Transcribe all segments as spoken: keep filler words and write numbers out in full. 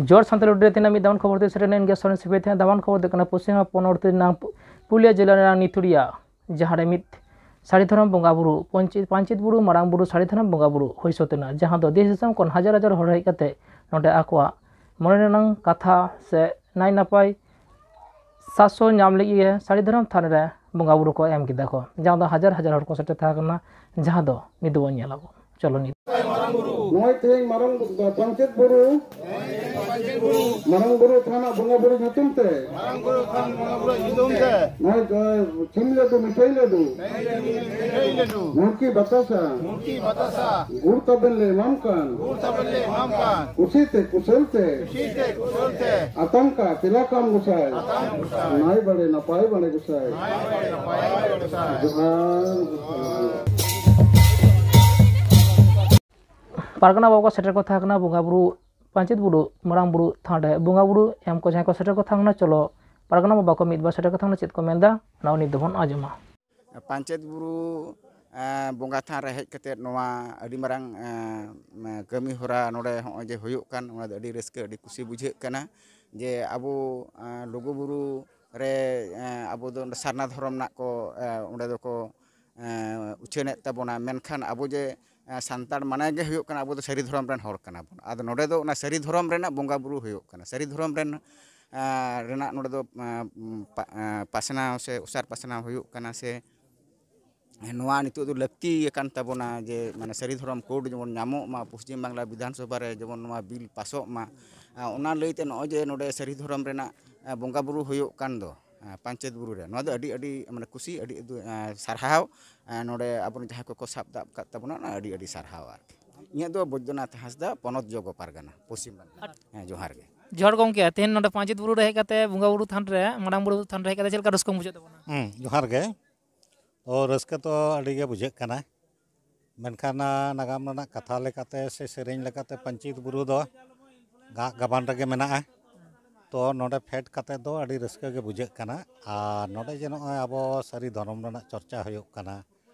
ᱡᱚᱦᱟᱨ ᱥᱟᱱᱛᱟᱲ ᱩᱰᱤᱭᱟ ᱛᱮᱱᱟᱜ ᱢᱤᱫ ᱫᱟᱢᱟᱱ ᱠᱷᱚᱵᱚᱨ ᱛᱮ ᱥᱮᱴᱮᱨ ᱮᱱ ᱜᱮᱭᱟ ᱥᱚᱨᱮᱱ ᱥᱤᱯᱟᱹᱦᱤ ᱛᱮ᱾ ᱫᱟᱢᱟᱱ ᱠᱷᱚᱵᱚᱨ ᱫᱚ ᱠᱟᱱᱟ ᱯᱚᱥᱪᱤᱢ ᱯᱚᱱᱚᱛ ᱨᱮᱱᱟᱜ ᱯᱩ-, ᱯᱩᱨᱩᱞᱤᱭᱟᱹ ᱡᱮᱞᱟ ᱨᱮᱱᱟᱜ ᱱᱤᱛᱩᱲᱤᱭᱟ, ᱡᱟᱦᱟᱸ ᱨᱮ ᱢᱤᱫ ᱥᱟᱹᱨᱤ ᱫᱷᱚᱨᱚᱢ ᱵᱚᱸᱜᱟ ᱵᱩᱨᱩ ᱯᱚᱧᱪᱤ-, ᱯᱟᱧᱪᱮᱛ ᱵᱩᱨᱩ ᱢᱟᱨᱟᱝ ᱵᱩᱨᱩ ᱥᱟᱹᱨᱤ ᱫᱷᱚᱨᱚᱢ ᱵᱚᱸᱜᱟ ᱵᱩᱨᱩ ᱦᱩᱭ ᱥᱟᱹᱛ ᱮᱱᱟ, ᱡᱟᱦᱟᱸ ᱫᱚ ᱫᱮᱥ ᱫᱤᱥᱚᱢ ᱠᱷᱚᱱ ᱦᱟᱡᱟᱨ ᱦᱟᱡᱟᱨ ᱦᱚᱲ ᱦᱮᱡ ᱠᱟᱛᱮ ᱱᱚᱰᱮ ᱟᱠᱚᱣᱟᱜ ᱢᱚᱱᱮ ᱨᱮᱱᱟᱜ ᱠᱟᱛᱷᱟ ᱥᱮ ᱱᱟᱭ ᱱᱟᱯᱟᱭ ᱥᱟᱥᱚᱱ ᱧᱟᱢ ᱞᱟᱹᱜᱤᱫ ᱜᱮ ᱥᱟᱹᱨᱤ ᱫᱷᱚᱨᱚᱢ ᱛᱷᱟᱱ ᱨᱮ ᱵᱚᱸᱜᱟ ᱵᱩᱨᱩ ᱠᱚ ᱮᱢ ᱠᱮᱫᱟ ᱠᱚ, ᱡᱟᱦᱟᱸ ᱫᱚ ᱦᱟᱡᱟᱨ ᱦᱟᱡᱟᱨ ᱦᱚᱲ ᱠᱚ ᱥᱮᱴᱮᱨ ᱛᱟᱦᱮᱸ ᱠᱟᱱᱟ, ᱡᱟᱦᱟᱸ ᱫᱚ ᱱᱤᱛ ᱵᱚᱱ ᱧᱮᱞ ᱟᱵᱚᱱ᱾ ᱪᱚᱞᱚ ᱱᱤᱛ᱾ ᱱᱚᱜᱼᱚᱭ ᱛᱮᱦᱮᱧ ᱢᱟᱨᱟᱝ ᱯᱟᱧᱪᱮᱛ ᱵᱩᱨᱩ, ᱢᱟᱨᱟᱝ ᱵᱩᱨᱩ ᱛᱷᱟᱱ ᱟᱜ ᱵᱚᱸᱜᱟ ᱵᱩᱨᱩ ᱧᱩᱛᱩᱢ ᱛᱮ, ᱢᱟᱨᱟᱝ ᱵᱩᱨᱩ ᱛᱷᱟᱱ ᱵᱚᱸᱜᱟ ᱵᱩᱨᱩ ᱧᱩᱛᱩᱢ ᱛᱮ ᱱᱚᱜᱼᱚᱭ ᱡᱚ-, ᱪᱤᱱ ᱞᱟᱹᱰᱩ, ᱢᱤᱴᱷᱟᱹᱭ ᱞᱟᱹᱰᱩ, ᱢᱤᱴᱷᱟᱹᱭ ᱞᱟᱹᱰᱩ, ᱢᱩᱨᱠᱤ ᱵᱟᱛᱟᱥᱟ, ᱢᱩᱨᱠᱤ ᱵᱟᱛᱟᱥᱟ, ᱜᱩᱲ ᱛᱟᱵᱮᱱ ᱞᱮ ᱮᱢᱟᱢ ᱠᱟᱱ, ᱜᱩᱲ ᱛᱟᱵᱮᱱ ᱞᱮ ᱮᱢᱟᱢ ᱠᱟᱱ, ᱠᱩᱥᱤ ᱛᱮ ᱠᱩᱥᱟᱹᱞ ᱛᱮ, ᱠᱩᱥᱤ ᱛᱮ ᱠᱩᱥᱟᱹᱞ ᱛᱮ, ᱟᱛᱟᱝ ᱠᱟ ᱛᱮᱞᱟ ᱠᱟᱢ ᱜᱚᱸᱥᱟᱭ, ᱟᱛᱟᱝ ᱜᱚᱸᱥᱟᱭ, ᱱᱟᱭ ᱵᱟᱲᱮ ᱱᱟᱯᱟᱭ ᱵᱟᱲᱮ ᱜᱚᱸᱥᱟᱭ᱾ ᱱᱟᱭ ᱵᱟᱲᱮ ᱱᱟᱯᱟᱭ ᱵᱟᱲᱮ ᱜᱚᱸᱥᱟᱭ᱾ ᱡᱚᱦᱟᱨ᱾ ᱯᱟᱨᱜᱟᱱᱟ ᱵᱟᱵᱟ ᱠᱚ ᱥᱮᱴᱮᱨ ᱠᱚ ᱛᱟᱦᱮᱸ ᱠᱟᱱᱟ ᱵᱚᱸᱜᱟ ᱵᱩᱨᱩ, ᱯᱟᱧᱪᱮᱛ ᱵᱩᱨᱩ ᱢᱟᱨᱟᱝ ᱵᱩᱨᱩ ᱛᱷᱟᱱ ᱨᱮ ᱵᱚᱸᱜᱟ ᱵᱩᱨᱩ ᱮᱢ ᱠᱚ ᱡᱟᱦᱟᱸᱭ ᱠᱚ ᱥᱮᱴᱮᱨ ᱠᱚ ᱛᱟᱦᱮᱸ ᱠᱟᱱᱟ᱾ ᱪᱚᱞᱚ ᱯᱟᱨᱜᱟᱱᱟ ᱵᱟᱵᱟ ᱠᱚ ᱢᱤᱫ ᱵᱟᱨ ᱥᱮᱴᱮᱨ ᱠᱚ ᱛᱟᱦᱮᱸ ᱠᱟᱱᱟ, ᱪᱮᱫ ᱠᱚ ᱢᱮᱱᱫᱟ ᱚᱱᱟ ᱱᱤᱛ ᱫᱚᱵᱚᱱ ᱟᱸᱡᱚᱢᱟ᱾ ᱯᱟᱧᱪᱮᱛ ᱵᱩᱨᱩ, ᱮᱸ, ᱵᱚᱸᱜᱟ ᱛᱷᱟᱱ ᱨᱮ ᱦᱮᱡ ᱠᱟᱛᱮᱫ ᱱᱚᱣᱟ ᱟᱹᱰᱤ ᱢᱟᱨᱟᱝ, ᱮᱸ, ᱠᱟᱹᱢᱤ ᱦᱚᱨᱟ ᱱᱚᱰᱮ ᱦᱚᱸᱜᱼᱚᱭ ᱡᱮ ᱦᱩᱭᱩᱜ ᱠᱟᱱ, ᱚᱱᱟ ᱫᱚ ᱟᱹᱰᱤ ᱨᱟᱹᱥᱠᱟᱹ, ᱟᱹᱰᱤ ᱠᱩᱥᱤ ᱵᱩᱡᱷᱟᱹᱜ ᱠᱟᱱᱟ ᱡᱮ ᱟᱵᱚ, ᱮᱸ, ᱞᱩᱜᱩ ᱵᱩᱨᱩ ᱨᱮ, ᱮᱸ, ᱟᱵᱚ ᱫᱚ ᱚᱸᱰᱮ ᱥᱟᱨᱱᱟ ᱫᱷᱚᱨᱚᱢ ᱨᱮᱱᱟᱜ ᱠᱚ, ᱮᱸ, ᱚᱸᱰᱮ ᱫᱚᱠᱚ, ᱮᱸ, ᱩᱪᱷᱟᱹᱱᱮᱫ ᱛᱟᱵᱚᱱᱟ, ᱢᱮᱱᱠᱷᱟᱱ ᱟᱵᱚ ᱡᱮ, ᱮᱸ, ᱥᱟᱱᱛᱟᱲ ᱢᱟᱱᱮ ᱜᱮ ᱦᱩᱭᱩᱜ ᱠᱟᱱᱟ ᱟᱵᱚ ᱫᱚ ᱥᱟᱹᱨᱤ ᱫᱷᱚᱨᱚᱢ ᱨᱮᱱ ᱦᱚᱲ ᱠᱟᱱᱟ ᱵᱚᱱ᱾ ᱟᱫᱚ ᱱᱚᱰᱮ ᱫᱚ ᱚᱱᱟ ᱥᱟᱹᱨᱤ ᱫᱷᱚᱨᱚᱢ ᱨᱮᱱᱟᱜ ᱵᱚᱸᱜᱟ ᱵᱩᱨᱩ ᱦᱩᱭᱩᱜ ᱠᱟᱱᱟ, ᱥᱟᱹᱨᱤ ᱫᱷᱚᱨᱚᱢ ᱨᱮᱱ, ᱮᱸ, ᱨᱮᱱᱟᱜ ᱱᱚᱰᱮ ᱫᱚ, ᱮᱸ, ᱯᱟ-, ᱮᱸ, ᱯᱟᱥᱱᱟᱣ ᱥᱮ ᱚᱥᱟᱨ ᱯᱟᱥᱱᱟᱣ ᱦᱩᱭᱩᱜ ᱠᱟᱱᱟ ᱥᱮ ᱱᱚᱣᱟ ᱱᱤᱛᱚᱜ ᱫᱚ ᱞᱟᱹᱠᱛᱤ ᱟᱠᱟᱱ ᱛᱟᱵᱚᱱᱟ ᱡᱮ ᱢᱟᱱᱮ ᱥᱟᱹᱨᱤ ᱫᱷᱚᱨᱚᱢ ᱠᱳᱰ ᱡᱮᱢᱚᱱ ᱧᱟᱢᱚᱜ ᱢᱟ, ᱯᱚᱥᱪᱤᱢ ᱵᱟᱝᱞᱟ ᱵᱤᱫᱷᱟᱱ ᱥᱚᱵᱷᱟ ᱨᱮ ᱡᱮᱢᱚᱱ ᱱᱚᱣᱟ ᱵᱤᱞ ᱯᱟᱥᱚᱜ ᱢᱟ᱾ ᱟᱨ ᱚᱱᱟ ᱞᱟᱹᱭᱛᱮ ᱱᱚᱜᱼᱚᱭ ᱡᱮ ᱱᱚᱰᱮ ᱥᱟᱹᱨᱤ ᱫᱷᱚᱨᱚᱢ ᱨᱮᱱᱟᱜ, ᱮ, ᱵᱚᱸᱜᱟ ᱵᱩᱨᱩ ᱦᱩᱭᱩᱜ ᱠᱟᱱ ᱫᱚ, ᱮ, ᱯᱟᱧᱪᱮᱛ ᱵᱩᱨᱩ ᱨᱮ, ᱱᱚᱣᱟ ᱫᱚ ᱟᱹᱰᱤ, ᱟᱹᱰᱤ ᱢᱟᱱᱮ ᱠᱩᱥᱤ, ᱟᱹᱰᱤ, ᱟᱹᱰᱤ, ᱮ, ᱥᱟᱨᱦᱟᱣ᱾ ᱮ, ᱱᱚᱰᱮ ᱟᱵᱚᱨᱮᱱ ᱡᱟᱦᱟᱸᱭ ᱠᱚᱠᱚ ᱥᱟᱵ ᱫᱟᱵ ᱠᱟᱜ ᱛᱟᱵᱚᱱᱟ, ᱚᱱᱟ ᱟᱹᱰᱤ, ᱟᱹᱰᱤ ᱥᱟᱨᱦᱟᱣ ᱟᱨᱠᱤ᱾ ᱤᱧᱟᱹᱜ ᱫᱚ ᱵᱳᱭᱫᱚᱱᱟᱛᱷ ᱦᱟᱸᱥᱫᱟ, ᱯᱚᱱᱚᱛ ᱡᱚᱜᱚ ᱯᱟᱨᱜᱟᱱᱟ, ᱯᱚᱥᱪᱤᱢ ᱵᱟᱝᱞᱟ᱾ ᱦᱮᱸ, ᱡᱚᱦᱟᱨ ᱜᱮ᱾ ᱡᱚᱦᱟᱨ ᱜᱚᱢᱠᱮ, ᱛᱮᱦᱮᱧ ᱱᱚᱰᱮ ᱯᱟᱧᱪᱮᱛ ᱵᱩᱨᱩ ᱨᱮ ᱦᱮᱡ ᱠᱟᱛᱮ, ᱵᱚᱸᱜᱟ ᱵᱩᱨᱩ ᱛᱷᱟᱱ ᱨᱮ, ᱢᱟᱨᱟᱝ ᱵᱩᱨᱩ ᱛᱷᱟᱱ ᱨᱮ ᱦᱮᱡ ᱠᱟᱛᱮ ᱪᱮᱫ ᱞᱮᱠᱟ ᱨᱟᱹᱥᱠᱟᱹᱢ ᱵᱩᱡᱷᱟᱹᱣ ᱛᱟᱵᱚᱱᱟ? ᱦᱮᱸ, ᱡᱚᱦᱟᱨ ᱜᱮ᱾ ᱛᱚ, ᱨᱟᱹᱥᱠᱟᱹ ᱛᱚ ᱟᱹᱰᱤ ᱜᱮ ᱵᱩᱡᱷᱟᱹᱜ ᱠᱟᱱᱟ, ᱢᱮᱱᱠᱷᱟᱱ, ᱟ, ᱱᱟᱜᱟᱢ ᱨᱮᱱᱟᱜ ᱠᱟᱛᱷᱟ ᱞᱮᱠᱟᱛᱮ ᱥᱮ ᱥᱮᱨᱮᱧ ᱞᱮᱠᱟᱛᱮ ᱯᱟᱧᱪᱮᱛ ᱵᱩᱨᱩ ᱫᱚ ᱜᱟᱜ ᱜᱟᱵᱟᱱ ᱨᱮᱜᱮ ᱢᱮᱱᱟᱜᱼᱟ᱾ ᱛᱚ, ᱱᱚᱰᱮ ᱯᱷᱮᱰ ᱠᱟᱛᱮ ᱫᱚ ᱟᱹᱰᱤ ᱨᱟᱹᱥᱠᱟᱹ ᱜᱮ ᱵᱩᱡᱷᱟᱹᱜ ᱠᱟᱱᱟ᱾ ᱟᱨ ᱱᱚᱰᱮ ᱡᱮ ᱱᱚᱜᱼᱚᱭ ᱟᱵᱚ ᱥᱟᱹᱨᱤ ᱫᱷᱚᱨᱚᱢ ᱨᱮᱱᱟᱜ ᱪᱚᱨᱪᱟ ᱦᱩᱭᱩᱜ ᱠᱟᱱᱟ,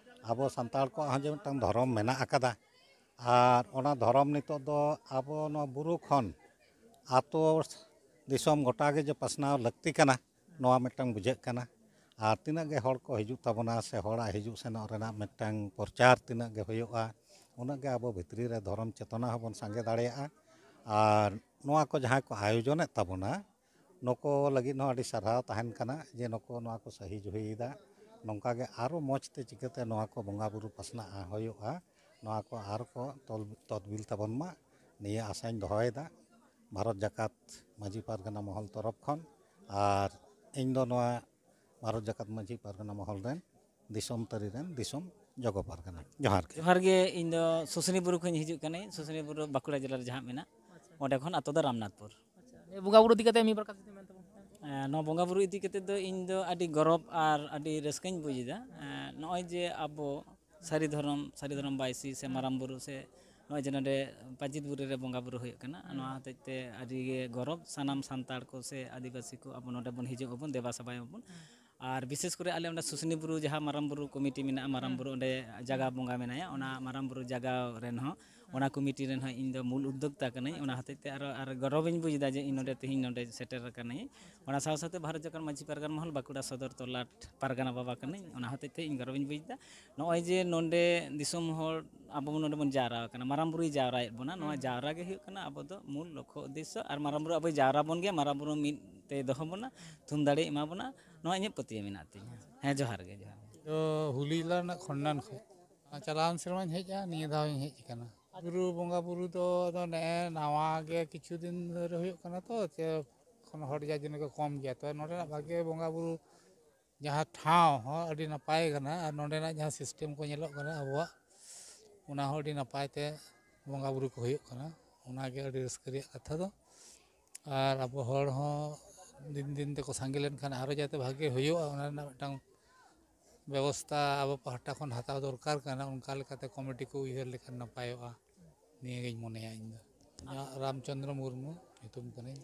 ᱟᱵᱚ ᱥᱟᱱᱛᱟᱲ ᱠᱚᱣᱟᱜ ᱦᱚᱸ ᱡᱮ ᱢᱤᱫᱴᱟᱝ ᱫᱷᱚᱨᱚᱢ ᱢᱮᱱᱟᱜ ᱟᱠᱟᱫᱟ, ᱟᱨ ᱚᱱᱟ ᱫᱷᱚᱨᱚᱢ ᱱᱤᱛᱚᱜ ᱫᱚ ᱟᱵᱚ ᱱᱚᱣᱟ ᱵᱩᱨᱩ ᱠᱷᱚᱱ ᱟᱛᱳ ᱫᱤᱥᱚᱢ ᱜᱚᱴᱟ ᱜᱮ ᱡᱮ ᱯᱟᱥᱱᱟᱣ ᱞᱟᱹᱠᱛᱤ ᱠᱟᱱᱟ, ᱱᱚᱣᱟ ᱢᱤᱫᱴᱟᱝ ᱵᱩᱡᱷᱟᱹᱜ ᱠᱟᱱᱟ᱾ ᱟᱨ ᱛᱤᱱᱟᱹᱜ ᱜᱮ ᱦᱚᱲ ᱠᱚ ᱦᱤᱡᱩᱜ ᱛᱟᱵᱚᱱᱟ ᱥᱮ ᱦᱚᱲᱟᱜ ᱦᱤᱡᱩᱜ ᱥᱮᱱᱚᱜ ᱨᱮᱱᱟᱜ ᱢᱤᱫᱴᱟᱝ ᱯᱨᱚᱪᱟᱨ ᱛᱤᱱᱟᱹᱜ ᱜᱮ ᱦᱩᱭᱩᱜᱼᱟ, ᱩᱱᱟᱹᱜ ᱜᱮ ᱟᱵᱚ ᱵᱷᱤᱛᱨᱤ ᱨᱮ ᱫᱷᱚᱨᱚᱢ ᱪᱮᱛᱚᱱᱟ ᱦᱚᱸᱵᱚᱱ ᱥᱟᱸᱜᱮ ᱫᱟᱲᱮᱭᱟᱜᱼᱟ᱾ ᱟᱨ ᱱᱚᱣᱟ ᱠᱚ ᱡᱟᱦᱟᱸᱭ ᱠᱚ ᱟᱭᱳᱡᱚᱱᱮᱫ ᱛᱟᱵᱚᱱᱟ, ᱱᱩᱠᱩ ᱞᱟᱹᱜᱤᱫ ᱦᱚᱸ ᱟᱹᱰᱤ ᱥᱟᱨᱦᱟᱣ ᱛᱟᱦᱮᱱ ᱠᱟᱱᱟ ᱡᱮ ᱱᱩᱠᱩ ᱱᱚᱣᱟ ᱠᱚ ᱥᱟᱹᱦᱤ ᱡᱩᱦᱤᱭᱮᱫᱟ᱾ ᱱᱚᱝᱠᱟ ᱜᱮ ᱟᱨᱚ ᱢᱚᱡᱽ ᱛᱮ ᱪᱤᱠᱟᱹᱛᱮ ᱱᱚᱣᱟ ᱠᱚ ᱵᱚᱸᱜᱟ ᱵᱩᱨᱩ ᱯᱟᱥᱱᱟᱜᱼᱟ, ᱦᱩᱭᱩᱜᱼᱟ, ᱱᱚᱣᱟ ᱠᱚ ᱟᱨ ᱠᱚ ᱛᱚᱞ-, ᱛᱚᱛᱵᱤᱞ ᱛᱟᱵᱚᱱ ᱢᱟ, ᱱᱤᱭᱟᱹ ᱟᱥᱟᱧ ᱫᱚᱦᱚᱭᱮᱫᱟ ᱵᱷᱟᱨᱚᱛ ᱡᱟᱠᱟᱛ ᱢᱟᱹᱡᱷᱤ ᱯᱟᱨᱜᱟᱱᱟ ᱢᱚᱦᱚᱞ ᱛᱚᱨᱚᱯ ᱠᱷᱚᱱ᱾ ᱟᱨ ᱤᱧ ᱫᱚ ᱱᱚᱣᱟ ᱵᱷᱟᱨᱚᱛ ᱡᱟᱠᱟᱛ ᱢᱟᱹᱡᱷᱤ ᱯᱟᱨᱜᱟᱱᱟ ᱢᱚᱦᱚᱞ ᱨᱮᱱ ᱫᱤᱥᱚᱢ ᱛᱟᱹᱨᱤ ᱨᱮᱱ ᱫᱤᱥᱚᱢ ᱡᱚᱜᱚ ᱯᱟᱨᱜᱟᱱᱟ᱾ ᱡᱚᱦᱟᱨ ᱜᱮ᱾ ᱡᱚᱦᱟᱨ ᱜᱮ, ᱤᱧ ᱫᱚ ᱥᱩᱥᱱᱤ ᱵᱩᱨᱩ ᱠᱷᱚᱱᱤᱧ ᱦᱤᱡᱩᱜ ᱠᱟᱹᱱᱟᱹᱧ᱾ ᱥᱩᱥᱱᱤ ᱵᱩᱨᱩ ᱵᱟᱸᱠᱩᱲᱟ ᱡᱮᱞᱟ ᱨᱮ ᱡᱟᱦᱟᱸ ᱢᱮᱱᱟᱜ, ᱚᱸᱰᱮ ᱠᱷᱚᱱ ᱟᱛᱳ ᱫᱚ ᱨᱟᱢᱱᱟᱛᱷᱯᱩᱨ᱾ ᱟᱪᱪᱷᱟ, ᱱᱤᱭᱟᱹ ᱵᱚᱸᱜᱟ ᱵᱩᱨᱩ ᱤᱫᱤ ᱠᱟᱛᱮ ᱢᱤᱫ ᱵᱟᱨ ᱠᱟᱛᱷᱟ ᱡᱩᱫᱤ ᱢᱮᱱ ᱛᱟᱵᱚᱱ ᱠᱷᱟᱱ? ᱮᱸ, ᱱᱚᱣᱟ ᱵᱚᱸᱜᱟ ᱵᱩᱨᱩ ᱤᱫᱤ ᱠᱟᱛᱮ ᱫᱚ ᱤᱧ ᱫᱚ ᱟᱹᱰᱤ ᱜᱚᱨᱚᱵᱽ ᱟᱨ ᱟᱹᱰᱤ ᱨᱟᱹᱥᱠᱟᱹᱧ ᱵᱩᱡᱽ ᱮᱫᱟ᱾ ᱮᱸ, ᱱᱚᱜᱼᱚᱭ ᱡᱮ ᱟᱵᱚ ᱥᱟᱹᱨᱤ ᱫᱷᱚᱨᱚᱢ, ᱥᱟᱹᱨᱤ ᱫᱷᱚᱨᱚᱢ ᱵᱟᱭᱥᱤ ᱥᱮ ᱢᱟᱨᱟᱝ ᱵᱩᱨᱩ ᱥᱮ ᱱᱚᱜᱼᱚᱭ ᱡᱮ ᱱᱚᱰᱮ ᱯᱟᱹᱧᱪᱮᱛ ᱵᱩᱨᱩ ᱨᱮ ᱵᱚᱸᱜᱟ ᱵᱩᱨᱩ ᱦᱩᱭᱩᱜ ᱠᱟᱱᱟ, ᱱᱚᱣᱟ ᱦᱚᱛᱮᱡ ᱛᱮ ᱟᱹᱰᱤ ᱜᱮ ᱜᱚᱨᱚᱵᱽ᱾ ᱥᱟᱱᱟᱢ ᱥᱟᱱᱛᱟᱲ ᱠᱚ ᱥᱮ ᱟᱹᱫᱤᱵᱟᱹᱥᱤ ᱠᱚ ᱟᱵᱚ ᱱᱚᱰᱮ ᱵᱚᱱ ᱦᱤᱡᱩᱜ ᱟᱵᱚᱱ, ᱫᱮᱵᱟ ᱥᱮᱵᱟᱭ ᱟᱵᱚᱱ᱾ ᱟᱨ ᱵᱤᱥᱮᱥ ᱠᱚᱨᱮ ᱟᱞᱮ ᱚᱸᱰᱮ ᱥᱩᱥᱱᱤ ᱵᱩᱨᱩ ᱡᱟᱦᱟᱸ ᱢᱟᱨᱟᱝ ᱵᱩᱨᱩ ᱠᱚᱢᱤᱴᱤ ᱢᱮᱱᱟᱜᱼᱟ, ᱢᱟᱨᱟᱝ ᱵᱩᱨᱩ ᱚᱸᱰᱮ ᱡᱟᱭᱜᱟ ᱵᱚᱸᱜᱟ ᱢᱮᱱᱟᱭᱟ, ᱚᱱᱟ ᱢᱟᱨᱟᱝ ᱵᱩᱨᱩ ᱡᱟᱭᱜᱟ ᱨᱮᱱ ᱦᱚᱸ, ᱚᱱᱟ ᱠᱚᱢᱤᱴᱤ ᱨᱮᱱ ᱦᱚᱸ ᱤᱧ ᱫᱚ ᱢᱩᱞ ᱩᱫᱽᱫᱳᱠᱛᱟ ᱠᱟᱹᱱᱟᱹᱧ᱾ ᱚᱱᱟ ᱦᱚᱛᱮᱡ ᱛᱮ ᱟᱨᱚ ᱟᱨ ᱜᱚᱨᱚᱵᱤᱧ ᱵᱩᱡᱽ ᱮᱫᱟ ᱡᱮ ᱤᱧ ᱱᱚᱰᱮ ᱛᱮᱦᱮᱧ ᱱᱚᱰᱮ ᱥᱮᱴᱮᱨ ᱟᱠᱟᱱᱟᱹᱧ᱾ ᱚᱱᱟ ᱥᱟᱶ ᱥᱟᱶᱛᱮ ᱵᱷᱟᱨᱚᱛ ᱡᱟᱠᱟᱛ ᱢᱟᱹᱡᱷᱤ ᱯᱟᱨᱜᱟᱱᱟ ᱢᱚᱦᱚᱞ ᱵᱟᱸᱠᱩᱲᱟ ᱥᱚᱫᱚᱨ ᱛᱚᱞᱟᱴ ᱯᱟᱨᱜᱟᱱᱟ ᱵᱟᱵᱟ ᱠᱟᱹᱱᱟᱹᱧ᱾ ᱚᱱᱟ ᱦᱚᱛᱮᱡ ᱛᱮ ᱤᱧ ᱜᱚᱨᱚᱵᱤᱧ ᱵᱩᱡᱽ ᱮᱫᱟ᱾ ᱱᱚᱜᱼᱚᱭ ᱡᱮ ᱱᱚᱰᱮ ᱫᱤᱥᱚᱢ ᱦᱚᱲ ᱟᱵᱚ ᱱᱚᱰᱮ ᱵᱚᱱ ᱡᱟᱣᱨᱟ ᱟᱠᱟᱱᱟ, ᱢᱟᱨᱟᱝ ᱵᱩᱨᱩᱭ ᱡᱟᱣᱨᱟᱭᱮᱫ ᱵᱚᱱᱟ, ᱱᱚᱣᱟ ᱡᱟᱣᱨᱟ ᱜᱮ ᱦᱩᱭᱩᱜ ᱠᱟᱱᱟ ᱟᱵᱚ ᱫᱚ ᱢᱩᱞ ᱞᱚᱠᱠᱷᱚ ᱩᱫᱽᱫᱮᱥᱥᱚ᱾ ᱟᱨ ᱢᱟᱨᱟᱝ ᱵᱩᱨᱩ ᱟᱵᱚᱭ ᱡᱟᱣᱨᱟ ᱵᱚᱱ ᱜᱮᱭᱟ, ᱢᱟᱨᱟᱝ ᱵᱩᱨᱩ ᱢᱤᱫ ᱛᱮ ᱫᱚᱦᱚ ᱵᱚᱱᱟ, ᱛᱷᱩᱢ ᱫᱟᱲᱮ ᱮᱢᱟ ᱵᱚᱱᱟ, ᱱᱚᱣᱟ ᱤᱧᱟᱹᱜ ᱯᱟᱹᱛᱭᱟᱹᱣ ᱢᱮᱱᱟᱜ ᱛᱤᱧᱟᱹ᱾ ᱦᱮᱸ, ᱡᱚᱦᱟᱨ ᱜᱮ, ᱡᱚᱦᱟᱨ ᱜᱮ᱾ ᱫᱚ ᱦᱩᱞᱤ ᱡᱮᱞᱟ ᱨᱮᱱᱟᱜ ᱠᱷᱚᱱᱰᱟᱱ ᱠᱷᱚᱱ᱾ ᱪᱟᱞᱟᱣᱮᱱ ᱥᱮᱨᱢᱟᱧ ᱦᱮᱡᱼᱟ, ᱱᱤᱭᱟᱹ ᱫᱷᱟᱣᱤᱧ ᱦᱮᱡ ᱟᱠᱟᱱᱟ᱾ ᱵᱩᱨᱩ ᱵᱚᱸᱜᱟ ᱵᱩᱨᱩ ᱫᱚ ᱟᱫᱚ ᱱᱮᱜᱼᱮ ᱱᱟᱣᱟ ᱜᱮ, ᱠᱤᱪᱷᱩ ᱫᱤᱱ ᱫᱷᱚᱨᱮ ᱦᱩᱭᱩᱜ ᱠᱟᱱᱟ ᱛᱚ, ᱪᱮ ᱮᱠᱷᱚᱱ ᱦᱚᱲ ᱡᱟᱡᱽᱱᱚ ᱠᱚ ᱠᱚᱢ ᱜᱮᱭᱟ᱾ ᱛᱚ ᱱᱚᱰᱮᱱᱟᱜ ᱵᱷᱟᱜᱮ ᱵᱚᱸᱜᱟ ᱵᱩᱨᱩ ᱡᱟᱦᱟᱸ ᱴᱷᱟᱶ ᱦᱚᱸ ᱟᱹᱰᱤ ᱱᱟᱯᱟᱭ ᱠᱟᱱᱟ, ᱟᱨ ᱱᱚᱰᱮᱱᱟᱜ ᱡᱟᱦᱟᱸ ᱥᱤᱥᱴᱮᱢ ᱠᱚ ᱧᱮᱞᱚᱜ ᱠᱟᱱᱟ ᱟᱵᱚᱣᱟᱜ, ᱚᱱᱟ ᱦᱚᱸ ᱟᱹᱰᱤ ᱱᱟᱯᱟᱭ ᱛᱮ ᱵᱚᱸᱜᱟ ᱵᱩᱨᱩ ᱠᱚ ᱦᱩᱭᱩᱜ ᱠᱟᱱᱟ᱾ ᱚᱱᱟᱜᱮ ᱟᱹᱰᱤ ᱨᱟᱹᱥᱠᱟᱹ ᱨᱮᱭᱟᱜ ᱠᱟᱛᱷᱟ ᱫᱚ᱾ ᱟᱨ ᱟᱵᱚ ᱦᱚᱲ ᱦᱚᱸ ᱫᱤᱱ ᱫᱤᱱ ᱛᱮᱠᱚ ᱥᱟᱸᱜᱮ ᱞᱮᱱᱠᱷᱟᱱ ᱟᱨᱚ ᱡᱟᱛᱮ ᱵᱷᱟᱜᱮ ᱦᱩᱭᱩᱜᱼᱟ, ᱚᱱᱟ ᱨᱮᱱᱟᱜ ᱢᱤᱫᱴᱟᱝ ᱵᱮᱵᱚᱥᱛᱷᱟ ᱟᱵᱚ ᱯᱟᱦᱴᱟ ᱠᱷᱚᱱ ᱦᱟᱛᱟᱣ ᱫᱚᱨᱠᱟᱨ ᱠᱟᱱᱟ᱾ ᱚᱱᱠᱟ ᱞᱮᱠᱟᱛᱮ ᱠᱚᱢᱤᱴᱤ ᱠᱚ ᱩᱭᱦᱟᱹᱨ ᱞᱮᱠᱷᱟᱱ ᱱᱟᱯᱟᱭᱚᱜᱼᱟ, ᱱᱤᱭᱟᱹᱜᱤᱧ ᱢᱚᱱᱮᱭᱟ ᱤᱧ ᱫᱚ᱾ ᱤᱧᱟᱹᱜ ᱨᱟᱢᱪᱚᱸᱫᱽᱨᱚ ᱢᱩᱨᱢᱩ ᱧᱩᱛᱩᱢ ᱠᱟᱹᱱᱟᱹᱧ᱾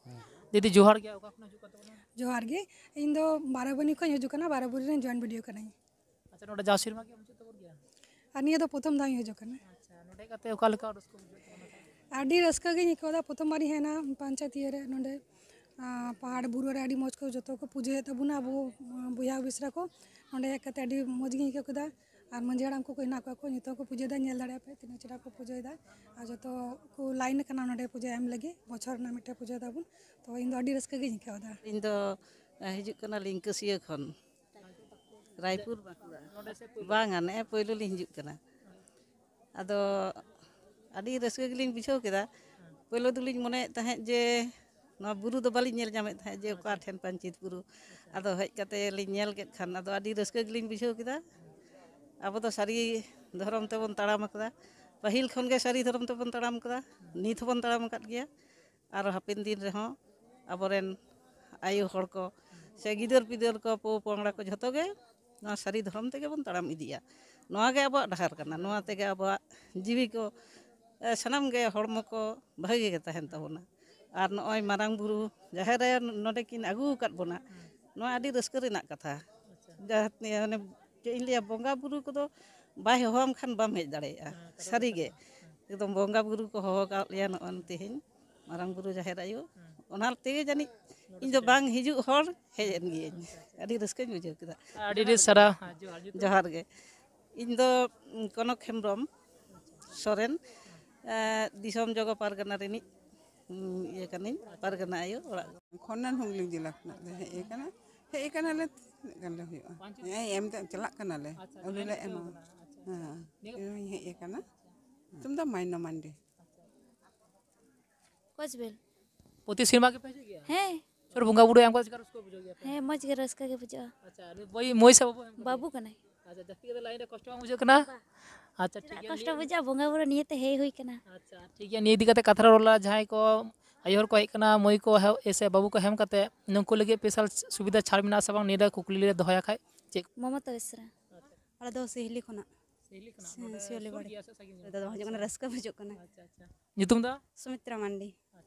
ᱦᱮᱸ᱾ ᱫᱤᱫᱤ, ᱡᱚᱦᱟᱨ ᱜᱮ᱾ ᱚᱠᱟ ᱠᱷᱚᱱ ᱦᱤᱡᱩᱜ ᱠᱟᱱ ᱛᱟᱵᱚᱱᱟ? ᱡᱚᱦᱟᱨ ᱜᱮ᱾ ᱤᱧ ᱫᱚ ᱵᱟᱨᱚᱵᱟᱹᱱᱤ ᱠᱷᱚᱱ ᱦᱤᱡᱩᱜ ᱠᱟᱱᱟ, ᱵᱟᱨᱚᱵᱟᱹᱱᱤ ᱨᱮᱱ ᱡᱚᱭᱮᱱᱴ ᱵᱤᱰᱤᱳ ᱠᱟᱹᱱᱟᱹᱧ᱾ ᱟᱪᱪᱷᱟ, ᱱᱚᱰᱮ ᱡᱟᱣ ᱥᱮᱨᱢᱟ ᱜᱮ ᱦᱤᱡᱩᱜ ᱛᱟᱵᱚᱱ ᱜᱮᱭᱟ? ᱟᱨ ᱱᱤᱭᱟᱹ ᱫᱚ ᱯᱨᱚᱛᱷᱚᱢ ᱫᱷᱟᱣ ᱤᱧ ᱦᱤᱡᱩᱜ ᱠᱟᱱᱟ᱾ ᱟᱪᱪᱷᱟ, ᱱᱚᱰᱮ ᱠᱟᱛᱮ ᱚᱠᱟ ᱞᱮᱠᱟ ᱨᱟᱹᱥᱠᱟᱹ ᱵᱩᱡᱷᱟᱹᱜ ᱠᱟᱱᱟ? ᱟᱹᱰᱤ ᱨᱟᱹᱥᱠᱟᱹ ᱜᱤᱧ ᱟᱹᱭᱠᱟᱹᱣ ᱮᱫᱟ᱾ ᱯᱨᱚᱛᱷᱚᱢ ᱵᱟᱨᱤᱧ ᱦᱮᱡ ᱮᱱᱟ ᱯᱚᱧᱪᱟᱭᱮᱛ ᱤᱭᱟᱹ ᱨᱮ, ᱱᱚᱰᱮ ᱟᱨ ᱯᱟᱦᱟᱲ ᱵᱩᱨᱩ ᱨᱮ ᱟᱹᱰᱤ ᱢᱚᱡᱽ ᱠᱚ ᱡᱚᱛᱚ ᱠᱚ ᱯᱩᱡᱟᱹᱭᱮᱫ ᱛᱟᱵᱚᱱᱟ ᱟᱵᱚ, ᱟᱨ ᱵᱚᱭᱦᱟ ᱵᱮᱥᱨᱟ ᱠᱚ᱾ ᱱᱚᱸᱰᱮ ᱦᱮᱡ ᱠᱟᱛᱮ ᱟᱹᱰᱤ ᱢᱚᱡᱽ ᱜᱤᱧ ᱟᱹᱭᱠᱟᱹᱣ ᱠᱮᱫᱟ᱾ ᱟᱨ ᱢᱟᱹᱡᱷᱤ ᱦᱟᱲᱟᱢ ᱠᱚᱠᱚ ᱦᱮᱱᱟᱜ ᱠᱚᱣᱟ ᱠᱚ, ᱱᱤᱛᱚᱜ ᱠᱚ ᱯᱩᱡᱟᱹᱭᱮᱫᱟ, ᱧᱮᱞ ᱫᱟᱲᱮᱭᱟᱜ ᱯᱮ ᱛᱤᱱᱟᱹᱜ ᱪᱮᱦᱨᱟ ᱠᱚ ᱯᱩᱡᱟᱹᱭᱮᱫᱟ᱾ ᱟᱨ ᱡᱚᱛᱚ ᱠᱚ ᱞᱟᱭᱤᱱ ᱟᱠᱟᱱᱟ ᱱᱚᱸᱰᱮ ᱯᱩᱡᱟᱹ ᱮᱢ ᱞᱟᱹᱜᱤᱫ, ᱵᱚᱪᱷᱚᱨ ᱨᱮᱱᱟᱜ ᱢᱤᱫᱴᱮᱱ ᱯᱩᱡᱟᱹ ᱛᱟᱵᱚᱱ᱾ ᱛᱚ ᱤᱧ ᱫᱚ ᱟᱹᱰᱤ ᱨᱟᱹᱥᱠᱟᱹ ᱜᱤᱧ ᱟᱹᱭᱠᱟᱹᱣ ᱮᱫᱟ᱾ ᱤᱧ ᱫᱚ, ᱮ, ᱦᱤᱡᱩᱜ ᱠᱟᱱᱟᱞᱤᱧ ᱠᱟᱹᱥᱤᱭᱟᱹ ᱠᱷᱚᱱ, ᱨᱟᱭᱯᱩᱨ, ᱵᱟᱸᱠᱩᱲᱟ᱾ ᱵᱟᱝᱟ, ᱱᱮᱜᱼᱮ ᱯᱳᱭᱞᱳ ᱞᱤᱧ ᱦᱤᱡᱩᱜ ᱠᱟᱱᱟ᱾ ᱟᱫᱚ ᱟᱹᱰᱤ ᱨᱟᱹᱥᱠᱟᱹ ᱜᱮᱞᱤᱧ ᱵᱩᱡᱷᱟᱹᱣ ᱠᱮᱫᱟ᱾ ᱯᱳᱭᱞᱳ ᱫᱚᱞᱤᱧ ᱢᱚᱱᱮᱭᱮᱫ ᱛᱟᱦᱮᱸᱫ ᱡᱮ ᱱᱚᱣᱟ ᱵᱩᱨᱩ ᱫᱚ ᱵᱟᱹᱞᱤᱧ ᱧᱮᱞ ᱧᱟᱢᱮᱫ ᱛᱟᱦᱮᱸᱫ ᱡᱮ ᱚᱠᱟ ᱴᱷᱮᱱ ᱯᱟᱧᱪᱮᱛ ᱵᱩᱨᱩ᱾ ᱟᱫᱚ ᱦᱮᱡ ᱠᱟᱛᱮ ᱞᱤᱧ ᱧᱮᱞ ᱠᱮᱫ ᱠᱷᱟᱱ ᱟᱫᱚ ᱟᱹᱰᱤ ᱨᱟᱹᱥᱠᱟᱹ ᱜᱮᱞᱤᱧ ᱵᱩᱡᱷᱟᱹᱣ ᱠᱮᱫᱟ᱾ ᱟᱵᱚ ᱫᱚ ᱥᱟᱹᱨᱤ ᱫᱷᱚᱨᱚᱢ ᱛᱮᱵᱚᱱ ᱛᱟᱲᱟᱢ ᱟᱠᱟᱫᱟ, ᱯᱟᱹᱦᱤᱞ ᱠᱷᱚᱱ ᱜᱮ ᱥᱟᱹᱨᱤ ᱫᱷᱚᱨᱚᱢ ᱛᱮᱵᱚᱱ ᱛᱟᱲᱟᱢ ᱟᱠᱟᱫᱟ, ᱱᱤᱛ ᱦᱚᱸᱵᱚᱱ ᱛᱟᱲᱟᱢ ᱟᱠᱟᱫ ᱜᱮᱭᱟ᱾ ᱟᱨᱚ ᱦᱟᱯᱮᱱ ᱫᱤᱱ ᱨᱮᱦᱚᱸ ᱟᱵᱚᱨᱮᱱ ᱟᱭᱳ ᱦᱚᱲ ᱠᱚ ᱥᱮ ᱜᱤᱫᱟᱹᱨ ᱯᱤᱫᱟᱹᱨ ᱠᱚ, ᱯᱚ ᱯᱚᱝᱲᱟ ᱠᱚ, ᱡᱷᱚᱛᱚ ᱜᱮ ᱱᱚᱣᱟ ᱥᱟᱹᱨᱤ ᱫᱷᱚᱨᱚᱢ ᱛᱮᱜᱮ ᱵᱚᱱ ᱛᱟᱲᱟᱢ ᱤᱫᱤᱭᱟ᱾ ᱱᱚᱣᱟ ᱜᱮ ᱟᱵᱚᱣᱟᱜ ᱰᱟᱦᱟᱨ ᱠᱟᱱᱟ᱾ ᱱᱚᱣᱟ ᱛᱮᱜᱮ ᱟᱵᱚᱣᱟᱜ ᱡᱤᱣᱤ ᱠᱚ, ᱮ, ᱥᱟᱱᱟᱢ ᱜᱮ ᱦᱚᱲᱢᱚ ᱠᱚ ᱵᱷᱟᱹᱜᱤ ᱜᱮ ᱛᱟᱦᱮᱱ ᱛᱟᱵᱚᱱᱟ᱾ ᱟᱨ ᱱᱚᱜᱼᱚᱭ ᱢᱟᱨᱟᱝ ᱵᱩᱨᱩ ᱡᱟᱦᱮᱨ ᱟᱭᱳ ᱱᱚᱰᱮ ᱠᱤᱱ ᱟᱹᱜᱩ ᱟᱠᱟᱫ ᱵᱚᱱᱟ, ᱱᱚᱣᱟ ᱟᱹᱰᱤ ᱨᱟᱹᱥᱠᱟᱹ ᱨᱮᱱᱟᱜ ᱠᱟᱛᱷᱟ᱾ ᱡᱟᱦᱟᱸ ᱛᱤᱱᱟᱹᱜ ᱢᱟᱱᱮ ᱪᱮᱫ ᱤᱧ ᱞᱟᱹᱭᱟ, ᱵᱚᱸᱜᱟ ᱵᱩᱨᱩ ᱠᱚᱫᱚ ᱵᱟᱭ ᱦᱚᱦᱚᱣᱟᱢ ᱠᱷᱟᱱ ᱵᱟᱢ ᱦᱮᱡ ᱫᱟᱲᱮᱭᱟᱜᱼᱟ᱾ ᱥᱟᱹᱨᱤ ᱜᱮ᱾ ᱮᱠᱫᱚᱢ ᱵᱚᱸᱜᱟ ᱵᱩᱨᱩ ᱠᱚ ᱦᱚᱦᱚ ᱟᱠᱟᱫ ᱞᱮᱭᱟ ᱱᱚᱜᱼᱚᱭ ᱛᱮᱦᱮᱧ, ᱢᱟᱨᱟᱝ ᱵᱩᱨᱩ ᱡᱟᱦᱮᱨ ᱟᱭᱳ᱾ ᱚᱱᱟ ᱛᱮᱜᱮ ᱡᱟᱹᱱᱤᱡ ᱤᱧ ᱫᱚ ᱵᱟᱝ ᱦᱤᱡᱩᱜ ᱦᱚᱲ ᱦᱮᱡ ᱮᱱ ᱜᱤᱭᱟᱹᱧ᱾ ᱟᱹᱰᱤ ᱨᱟᱹᱥᱠᱟᱹᱧ ᱵᱩᱡᱷᱟᱹᱣ ᱠᱮᱫᱟ᱾ ᱟᱹᱰᱤ ᱟᱹᱰᱤ ᱥᱟᱨᱦᱟᱣ᱾ ᱡᱚᱦᱟᱨ ᱜᱮ᱾ ᱤᱧ ᱫᱚ, ᱩᱸ, ᱠᱚᱱᱚᱠ ᱦᱮᱢᱵᱨᱚᱢ ᱥᱚᱨᱮᱱ, ᱮᱸ, ᱫᱤᱥᱚᱢ ᱡᱚᱜᱚ ᱯᱟᱨᱜᱟᱱᱟ ᱨᱤᱱᱤᱡ, ᱩᱸ, ᱤᱭᱟᱹ ᱠᱟᱹᱱᱟᱹᱧ, ᱯᱟᱨᱜᱟᱱᱟ ᱟᱭᱳ ᱚᱲᱟᱜ᱾ ᱠᱷᱚᱱᱱᱟᱱ ᱦᱩᱜᱽᱞᱤ ᱡᱮᱞᱟ ᱠᱷᱚᱱᱟᱜ ᱞᱮ ᱦᱮᱡ ᱟᱠᱟᱱᱟ᱾ ᱦᱮᱡ ᱟᱠᱟᱱᱟᱞᱮ, ᱛᱤᱱᱟᱹᱜ ᱜᱟᱱ ᱞᱮ ᱦᱩᱭᱩᱜᱼᱟ? ᱦᱮᱸ, ᱮᱢ ᱛᱮ ᱪᱟᱞᱟᱜ ᱠᱟᱱᱟᱞᱮ᱾ ᱟᱪᱪᱷᱟ, ᱟᱹᱣᱨᱤ ᱞᱮ ᱮᱢᱟ᱾ ᱟᱪᱪᱷᱟ᱾ ᱦᱮᱸ, ᱱᱤᱭᱟᱹ ᱤᱧ ᱦᱮᱡ ᱟᱠᱟᱱᱟ᱾ ᱧᱩᱛᱩᱢ ᱫᱚ ᱢᱟᱭᱱᱟ ᱢᱟᱱᱰᱤ᱾ ᱠᱚᱪᱵᱮᱞ᱾ ᱯᱨᱚᱛᱤ ᱥᱮᱨᱢᱟ ᱜᱮᱯᱮ ᱦᱤᱡᱩᱜ ᱜᱮᱭᱟ? ᱦᱮᱸ᱾ ᱪᱚᱨ ᱵᱚᱸᱜᱟ ᱵᱩᱨᱩ ᱮᱢ ᱠᱟᱛᱮ ᱪᱮᱠᱟ ᱨᱟᱹᱥᱠᱟᱹ ᱵᱩᱡᱷᱟᱹᱜ ᱜᱮᱭᱟ ᱯᱮ? ᱦᱮᱸ, ᱢᱚᱡᱽ ᱜᱮ ᱨᱟᱹᱥᱠᱟᱹ ᱜᱮ ᱵᱩᱡᱷᱟᱹᱜᱼᱟ᱾ ᱟᱪᱪᱷᱟ, ᱱᱩᱭ ᱵᱟᱹᱭ-, ᱢᱟᱹᱭ ᱥᱮ ᱵᱟᱹᱵᱩ ᱮᱢ ᱠᱟᱫᱮᱭᱟ? ᱵᱟᱹᱵᱩ ᱠᱟᱱᱟᱭ᱾ ᱟᱪᱪᱷᱟ, ᱡᱟᱹᱥᱛᱤ ᱠᱟᱛᱮ ᱞᱟᱭᱤᱱ ᱨᱮ ᱠᱚᱥᱴᱚ ᱵᱟᱝ ᱵᱩᱡᱷᱟᱹᱜ ᱠᱟᱱᱟ? ᱪᱮᱫᱟᱜ ᱠᱚᱥᱴᱚ ᱵᱩᱡᱷᱟᱹᱜᱼᱟ? ᱵᱚᱸᱜᱟ ᱵᱩᱨᱩ ᱱᱤᱭᱟᱹᱛᱮ ᱦᱮᱡ ᱦᱩᱭ ᱠᱟᱱᱟ᱾ ᱟᱪᱪᱷᱟ, ᱴᱷᱤᱠ ᱜᱮᱭᱟ, ᱱᱤᱭᱟᱹ ᱤᱫᱤ ᱠᱟᱛᱮ ᱠᱟᱛᱷᱟ ᱨᱚᱲ ᱞᱟᱦᱟ ᱡᱟᱦᱟᱸᱭ ᱠᱚ ᱟᱭᱳ ᱦᱚᱲ ᱠᱚ ᱦᱮᱡ ᱠᱟᱱᱟ, ᱢᱟᱹᱭ ᱠᱚ ᱦᱮ-, ᱥᱮ ᱵᱟᱹᱵᱩ ᱠᱚ ᱮᱢ ᱠᱟᱛᱮ ᱱᱩᱠᱩ ᱞᱟᱹᱜᱤᱫ ᱥᱯᱮᱥᱟᱞ ᱥᱩᱵᱤᱫᱷᱟ ᱪᱷᱟᱲ ᱢᱮᱱᱟᱜᱼᱟ ᱥᱮ ᱵᱟᱝ, ᱱᱤᱭᱟᱹ ᱨᱮ ᱠᱩᱠᱞᱤ ᱞᱮ ᱫᱚᱦᱚᱭᱟ ᱠᱷᱟᱡ ᱪᱮᱫ? ᱢᱚᱢᱚᱛᱟ ᱵᱮᱥᱨᱟ᱾ ᱟᱞᱮ ᱫᱚ ᱥᱤᱦᱞᱤ ᱠᱷᱚᱱᱟᱜ᱾ ᱥᱤᱦᱞᱤ ᱠᱷᱚᱱᱟᱜ᱾ ᱥᱤ-, ᱱᱚᱰᱮ ᱥᱤᱦᱞᱤ ᱥᱩᱨ ᱵᱟᱲᱤ᱾ ᱜᱮᱭᱟ ᱥᱮ ᱥᱟᱺᱜᱤᱧ ᱧᱚᱜ? ᱱᱚᱰᱮ ᱫᱚ ᱦᱤᱡᱩᱜ ᱠᱟᱱᱟ, ᱨᱟᱹᱥᱠᱟᱹ ᱵᱩᱡᱷᱟᱹᱜ ᱠᱟᱱᱟ᱾ ᱟᱪᱪᱷᱟ, ᱟᱪᱪᱷᱟ᱾ ᱧᱩᱛᱩᱢ ᱫᱚ? ᱥᱩᱢᱤᱛᱨᱟ ᱢᱟᱱᱰᱤ᱾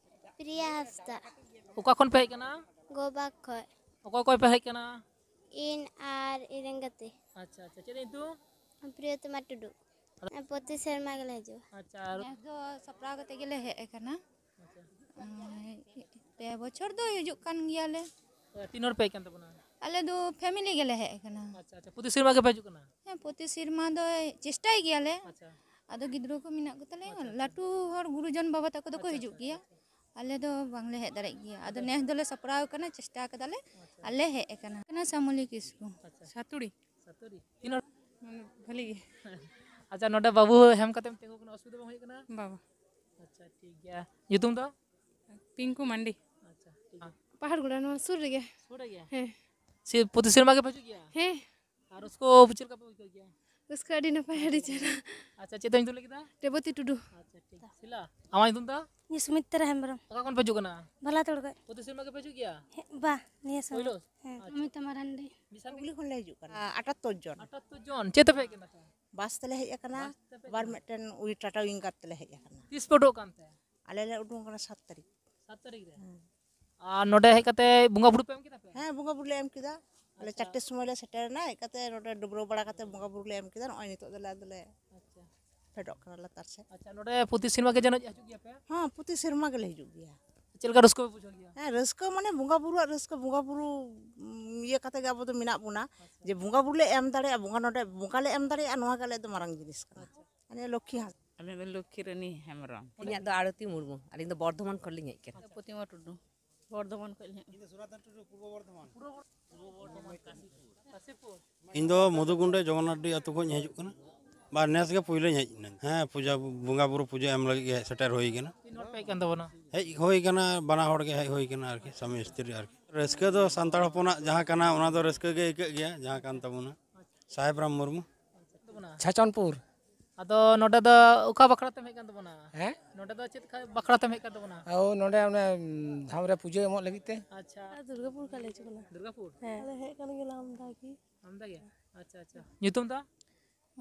ᱯᱨᱤᱭᱟ ᱦᱟᱸᱥᱫᱟ᱾ ᱚᱠᱟ ᱠᱷᱚᱱ ᱯᱮ ᱦᱮᱡ ᱠᱟᱱᱟ? ᱜᱳᱵᱟᱠ ᱠᱷᱚᱡ᱾ ᱚᱠᱚᱭ ᱚᱠᱚᱭ ᱯᱮ ᱦᱮᱡ ᱠᱟᱱᱟ? ᱤᱧ ᱟᱨ ᱤᱧ ᱨᱮᱱ ᱜᱟᱛᱮ᱾ ᱟᱪᱪᱷᱟ, ᱟᱪᱪᱷᱟ᱾ ᱪᱮᱫ ᱧᱩᱛᱩᱢ? ᱯᱨᱤᱭᱚᱛᱚᱢᱟ ᱴᱩᱰᱩ᱾ ᱯᱨᱚᱛᱤ ᱥᱮᱨᱢᱟ ᱜᱮᱞᱮ ᱦᱤᱡᱩᱜᱼᱟ᱾ ᱟᱪᱪᱷᱟ, ᱟᱨ ᱱᱮᱥ ᱫᱚ ᱥᱟᱯᱲᱟᱣ ᱠᱟᱛᱮ ᱜᱮᱞᱮ ᱦᱮᱡ ᱟᱠᱟᱱᱟ᱾ ᱟᱪᱪᱷᱟ᱾ ᱟᱨ ᱯᱮ ᱵᱚᱪᱷᱚᱨ ᱫᱚ ᱦᱤᱡᱩᱜ ᱠᱟᱱ ᱜᱮᱭᱟᱞᱮ᱾ ᱛᱤᱱ ᱦᱚᱲ ᱯᱮ ᱦᱮᱡ ᱠᱟᱱ ᱛᱟᱵᱚᱱᱟ? ᱟᱞᱮ ᱫᱚ ᱯᱷᱮᱢᱤᱞᱤ ᱜᱮᱞᱮ ᱦᱮᱡ ᱟᱠᱟᱱᱟ᱾ ᱟᱪᱪᱷᱟ, ᱟᱪᱪᱷᱟ, ᱯᱨᱚᱛᱤ ᱥᱮᱨᱢᱟ ᱜᱮᱯᱮ ᱦᱤᱡᱩᱜ ᱠᱟᱱᱟ? ᱦᱮᱸ, ᱯᱨᱚᱛᱤ ᱥᱮᱨᱢᱟ ᱫᱚ ᱪᱮᱥᱴᱟᱭ ᱜᱮᱭᱟᱞᱮ᱾ ᱟᱪᱪᱷᱟ᱾ ᱟᱫᱚ ᱜᱤᱫᱽᱨᱟᱹ ᱠᱚ ᱢᱮᱱᱟᱜ ᱠᱚᱛᱟᱞᱮᱭᱟ, ᱟᱪᱪᱷᱟ, ᱟᱪᱪᱷᱟ᱾ ᱞᱟᱹᱴᱩ ᱦᱚᱲ ᱜᱩᱨᱩᱡᱚᱱ ᱵᱟᱵᱟ ᱛᱟᱠᱚ ᱫᱚᱠᱚ ᱟᱪᱪᱷᱟ, ᱦᱤᱡᱩᱜ ᱟᱪᱪᱷᱟ, ᱜᱮᱭᱟ᱾ ᱟᱪᱪᱷᱟ᱾ ᱟᱞᱮ ᱫᱚ ᱵᱟᱝᱞᱮ ᱦᱮᱡ ᱫᱟᱲᱮᱭᱟᱜ ᱜᱮᱭᱟ᱾ ᱟᱫᱚ ᱟᱪᱪᱷᱟ᱾ ᱱᱮᱥ ᱫᱚᱞᱮ ᱥᱟᱯᱲᱟᱣ ᱠᱟᱱᱟ, ᱪᱮᱥᱴᱟ ᱠᱟᱫᱟᱞᱮ᱾ ᱟᱪᱪᱷᱟ᱾ ᱟᱞᱮ ᱦᱮᱡ ᱟᱠᱟᱱᱟ᱾ ᱠᱟᱱᱟ ᱥᱟᱢᱚᱞᱤ ᱠᱤᱥᱠᱩ᱾ ᱟᱪᱪᱷᱟ᱾ ᱥᱟᱛᱩᱲᱤ᱾ ᱥᱟᱛᱩᱲᱤ᱾ ᱛᱤᱱ ᱦᱚᱲ? ᱢᱟᱱᱮ, ᱵᱷᱟᱹᱞᱤ ᱜᱮ᱾ ᱟᱪᱪᱷᱟ, ᱱᱚᱰᱮ ᱵᱟᱹᱵᱩ ᱦᱮᱢ ᱠᱟᱛᱮᱢ ᱛᱤᱸᱜᱩ ᱠᱟᱱᱟ, ᱚᱥᱩᱵᱤᱫᱷᱟ ᱵᱟᱝ ᱦᱩᱭᱩᱜ ᱠᱟᱱᱟ? ᱵᱟᱵᱟ᱾ ᱟᱪᱪᱷᱟ, ᱴᱷᱤᱠ ᱜᱮᱭᱟ᱾ ᱧᱩᱛᱩᱢ ᱫᱚ? ᱯᱤᱝᱠᱩ ᱢᱟᱱᱰᱤ᱾ ᱟᱪᱪᱷᱟ, ᱴᱷᱤᱠ ᱜᱮᱭᱟ᱾ ᱯᱟᱦᱟᱲᱜᱚᱲᱟ, ᱱᱚᱣᱟ ᱥᱩᱨ ᱨᱮᱜᱮ᱾ ᱥᱩᱨ ᱨᱮᱜᱮ? ᱦᱮᱸ᱾ ᱥᱮ ᱯᱨᱚᱛᱤ ᱥᱮᱨᱢᱟ ᱜᱮᱯᱮ ᱦᱤᱡᱩᱜ ᱜᱮᱭᱟ? ᱦᱮᱸ᱾ ᱟᱨ ᱨᱟᱹᱥᱠᱟᱹ ᱪᱮᱫ ᱞᱮᱠᱟ ᱯᱮ ᱵᱩᱡᱷᱟᱹᱣ ᱜᱮᱭᱟ? ᱨᱟᱹᱥᱠᱟᱹ ᱟᱹᱰᱤ ᱱᱟᱯᱟᱭ, ᱟᱹᱰᱤ ᱪᱮᱦᱨᱟ᱾ ᱟᱪᱪᱷᱟ, ᱪᱮᱫ ᱛᱟᱢ ᱧᱩᱛᱩᱢ ᱞᱟᱹᱭ ᱠᱮᱫᱟ? ᱨᱮᱵᱚᱛᱤ ᱴᱩᱰᱩ᱾ ᱟᱪᱪᱷᱟ, ᱴᱷᱤᱠ᱾ ᱥᱤᱞᱟ, ᱟᱢᱟᱜ ᱧᱩᱛᱩᱢ ᱫᱚ? ᱤᱧ ᱥᱩᱢᱤᱛᱨᱟ ᱦᱮᱢᱵᱨᱚᱢ᱾ ᱚᱠᱟ ᱠᱷᱚᱱ ᱯᱮ ᱦᱤᱡᱩᱜ ᱠᱟᱱᱟ? ᱵᱷᱟᱞᱟᱛᱚᱲ ᱠᱷᱚᱱ᱾ ᱯᱨᱚᱛᱤ ᱥᱮᱨᱢᱟ ᱜᱮᱯᱮ ᱦᱤᱡᱩᱜ ᱜᱮᱭᱟ? ᱦᱮᱸ, ᱵᱟ, ᱱᱤᱭᱟᱹ ᱥᱮᱨᱢᱟ᱾ ᱯᱳᱭᱞᱳ? ᱦᱮᱸ᱾ ᱟᱪᱪᱷᱟ᱾ ᱚᱢᱤᱛᱟ ᱢᱟᱨᱟᱱᱰᱤ᱾ ᱢᱤᱫ ᱥᱟᱶ ᱦᱩᱜᱽᱞᱤ ᱠᱷᱚᱱ ᱞᱮ ᱦᱤᱡᱩᱜ ᱠᱟᱱᱟ᱾ ᱟᱴᱟᱛᱛᱳᱨ ᱡᱚᱱ᱾ ᱟᱴᱟᱛᱛᱳᱨ ᱡᱚᱱ᱾ ᱪᱮᱫ ᱛᱮᱯᱮ ᱦᱮᱡ ᱠᱟᱱᱟ? ᱵᱟᱥ ᱛᱮᱞᱮ ᱦᱮᱡ ᱟᱠᱟᱱᱟ᱾ ᱵᱟᱥ ᱛᱮᱯᱮ ᱦᱮᱡ ᱟᱵᱟᱨ ᱟᱠᱟᱱᱟ? ᱢᱤᱫᱴᱮᱱ ᱩᱭ ᱴᱟᱴᱟ ᱣᱤᱝᱜᱟᱨ ᱛᱮᱞᱮ ᱦᱮᱡ ᱟᱠᱟᱱᱟ᱾ ᱛᱤᱥ ᱯᱮ ᱩᱰᱩᱠ ᱠᱟᱱ ᱛᱮ? ᱟᱞᱮ ᱞᱮ ᱩᱰᱩᱝ ᱠᱟᱱᱟ ᱥᱟᱛ ᱛᱟᱹᱨᱤᱠᱷ᱾ ᱥᱟᱛ ᱛᱟᱹᱨᱤᱠᱷ ᱨᱮ? ᱦᱮᱸ᱾ ᱟᱨ ᱱᱚᱰᱮ ᱦᱮᱡ ᱠᱟᱛᱮ ᱵᱚᱸᱜᱟ ᱵᱩᱨᱩ ᱯᱮ ᱮᱢ ᱠᱮᱫᱟ ᱯᱮ? ᱦᱮᱸ, ᱵᱚᱸᱜᱟ ᱵᱩᱨᱩ ᱞᱮ ᱮᱢ ᱠᱮᱫᱟ᱾ ᱟᱞᱮ ᱟᱪᱪᱷᱟ᱾ ᱪᱟᱨᱴᱮ ᱥᱚᱢᱚᱭ ᱞᱮ ᱥᱮᱴᱮᱨ ᱮᱱᱟ, ᱦᱮᱡ ᱠᱟᱛᱮ ᱱᱚᱰᱮ ᱰᱟᱹᱵᱽᱨᱟᱹ ᱵᱟᱲᱟ ᱠᱟᱛᱮ ᱵᱚᱸᱜᱟ ᱵᱩᱨᱩ ᱞᱮ ᱮᱢ ᱠᱮᱫᱟ᱾ ᱱᱚᱜᱼᱚᱭ ᱱᱤᱛᱚᱜ ᱫᱚᱞᱮ ᱟᱫᱚᱞᱮ ᱟᱪᱪᱷᱟ᱾ ᱯᱷᱮᱰᱚᱜ ᱠᱟᱱᱟ ᱞᱟᱛᱟᱨ ᱥᱮᱫ᱾ ᱟᱪᱪᱷᱟ, ᱱᱚᱰᱮ ᱯᱨᱚᱛᱤ ᱥᱮᱨᱢᱟ ᱜᱮ ᱡᱟᱹᱱᱤᱡ ᱦᱤᱡᱩᱜ ᱜᱮᱭᱟ ᱯᱮ? ᱦᱮᱸ, ᱯᱨᱚᱛᱤ ᱥᱮᱨᱢᱟ ᱜᱮᱞᱮ ᱦᱤᱡᱩᱜ ᱜᱮᱭᱟ᱾ ᱪᱮᱫ ᱞᱮᱠᱟ ᱨᱟᱹᱥᱠᱟᱹ ᱯᱮ ᱵᱩᱡᱷᱟᱹᱣ ᱜᱮᱭᱟ? ᱦᱮᱸ, ᱨᱟᱹᱥᱠᱟᱹ ᱢᱟᱱᱮ ᱵᱚᱸᱜᱟ ᱵᱩᱨᱩᱣᱟᱜ ᱨᱟᱹᱥᱠᱟᱹ, ᱵᱚᱸᱜᱟ ᱵᱩᱨᱩ, ᱩᱢ, ᱤᱭᱟᱹ ᱠᱟᱛᱮ ᱜᱮ ᱟᱵᱚ ᱫᱚ ᱢᱮᱱᱟᱜ ᱵᱚᱱᱟ᱾ ᱟᱪᱪᱷᱟ᱾ ᱡᱮ ᱵᱚᱸᱜᱟ ᱵᱩᱨᱩ ᱞᱮ ᱮᱢ ᱫᱟᱲᱮᱭᱟᱜᱼᱟ, ᱵᱚᱸᱜᱟ ᱱᱚᱰᱮ ᱵᱚᱸᱜᱟ ᱞᱮ ᱮᱢ ᱫᱟᱲᱮᱭᱟᱜᱼᱟ, ᱱᱚᱣᱟ ᱜᱮ ᱟᱞᱮᱭᱟᱜ ᱫᱚ ᱢᱟᱨᱟᱝ ᱡᱤᱱᱤᱥ ᱠᱟᱱᱟ᱾ ᱟᱪᱪᱷᱟ᱾ ᱢᱟᱱᱮ ᱞᱚᱠᱠᱷᱤ ᱦᱟᱸᱥᱫᱟ᱾ ᱟᱹᱞᱤᱧ ᱫᱚ ᱞᱚᱠᱠᱷᱤ ᱨᱟᱱᱤ ᱦᱮᱢᱵᱨᱚᱢ᱾ ᱤᱧᱟᱹᱜ ᱫᱚ ᱟᱲᱚᱛᱤ ᱢᱩᱨᱢᱩ, ᱟᱹᱞᱤᱧ ᱫᱚ ᱵᱚᱨᱫᱷᱚᱢᱟᱱ ᱠᱷᱚᱱ ᱞᱤᱧ ᱦᱮᱡ ᱠᱟᱱᱟ᱾ ᱯᱨᱚᱛᱤᱢᱟ ᱴᱩᱰᱩ, ᱵᱚᱨᱫᱷᱚᱢᱟᱱ ᱠᱷᱚᱱ ᱞᱤᱧ ᱦᱮᱡ ᱠᱟᱱᱟ᱾ ᱤᱧ ᱫᱚ ᱢᱚᱫᱷᱩᱠᱩᱱᱰᱮ ᱡᱚᱜᱚᱱᱱᱟᱛᱷᱰᱤ ᱟᱹᱛᱩ ᱠᱷᱚᱱ ᱤᱧ ᱦᱤᱡᱩᱜ ᱠᱟᱱᱟ᱾ ᱵᱟ, ᱱᱮᱥ ᱜᱮ ᱯᱩᱭᱞᱩᱧ ᱦᱮᱡ ᱮᱱᱟ᱾ ᱦᱮᱸ, ᱯᱩᱡᱟᱹ, ᱵᱚᱸᱜᱟ ᱵᱩᱨᱩ ᱯᱩᱡᱟᱹ ᱮᱢ ᱞᱟᱹᱜᱤᱫ ᱜᱮ ᱦᱮᱡ ᱥᱮᱴᱮᱨ ᱦᱩᱭ ᱠᱟᱱᱟ᱾ ᱛᱤᱱ ᱦᱚᱲ ᱯᱮ ᱦᱮᱡ ᱠᱟᱱ ᱛᱟᱵᱚᱱᱟ? ᱦᱮᱡ ᱦᱩᱭ ᱠᱟᱱᱟ, ᱵᱟᱱᱟ ᱦᱚᱲ ᱜᱮ ᱦᱮᱡ ᱦᱩᱭ ᱠᱟᱱᱟ ᱟᱨᱠᱤ, ᱥᱟᱢᱤ ᱥᱛᱨᱤ ᱟᱨᱠᱤ᱾ ᱨᱟᱹᱥᱠᱟᱹ ᱫᱚ ᱥᱟᱱᱛᱟᱲ ᱦᱚᱯᱚᱱᱟᱜ ᱡᱟᱦᱟᱸ ᱠᱟᱱᱟ, ᱚᱱᱟ ᱫᱚ ᱨᱟᱹᱥᱠᱟᱹ ᱜᱮ ᱟᱹᱭᱠᱟᱹᱜ ᱜᱮᱭᱟ, ᱡᱟᱦᱟᱸ ᱠᱟᱱ ᱛᱟᱵᱚᱱᱟ᱾ ᱥᱟᱦᱮᱵ ᱨᱟᱢ ᱢᱩᱨᱢᱩ᱾ ᱪᱷᱟᱪᱚᱱᱯᱩᱨ᱾ ᱟᱫᱚ ᱱᱚᱰᱮ ᱫᱚ ᱚᱠᱟ ᱵᱟᱠᱷᱨᱟ ᱛᱮᱢ ᱦᱮᱡ ᱠᱟᱱ ᱛᱟᱵᱚᱱᱟ? ᱦᱮᱸ? ᱱᱚᱰᱮ ᱫᱚ ᱪᱮᱫ ᱠᱷᱟ-, ᱵᱟᱠᱷᱨᱟ ᱛᱮᱢ ᱦᱮᱡ ᱠᱟᱱ ᱛᱟᱵᱚᱱᱟ? ᱳ, ᱱᱚᱰᱮ ᱚᱱᱮ, ᱩᱢ, ᱫᱷᱟᱢ ᱨᱮ ᱯᱩᱡᱟᱹ ᱮᱢᱚᱜ ᱞᱟᱹᱜᱤᱫ ᱛᱮ᱾ ᱟᱪᱪᱷᱟ᱾ ᱟᱨ ᱫᱩᱨᱜᱟᱯᱩᱨ ᱠᱷᱚᱱ ᱞᱮ ᱦᱤᱡᱩᱜ ᱠᱟᱱᱟ᱾ ᱫᱩᱨᱜᱟᱯᱩᱨ? ᱦᱮᱸ᱾ ᱟᱞᱮ ᱦᱮᱡ ᱠᱟᱱ ᱜᱮᱭᱟᱞᱮ ᱟᱢᱫᱟ ᱜᱮ᱾ ᱟᱢᱫᱟ ᱜᱮ? ᱟᱪᱪᱷᱟ, ᱟᱪᱪᱷᱟ᱾ ᱧᱩᱛᱩᱢ ᱫᱚ?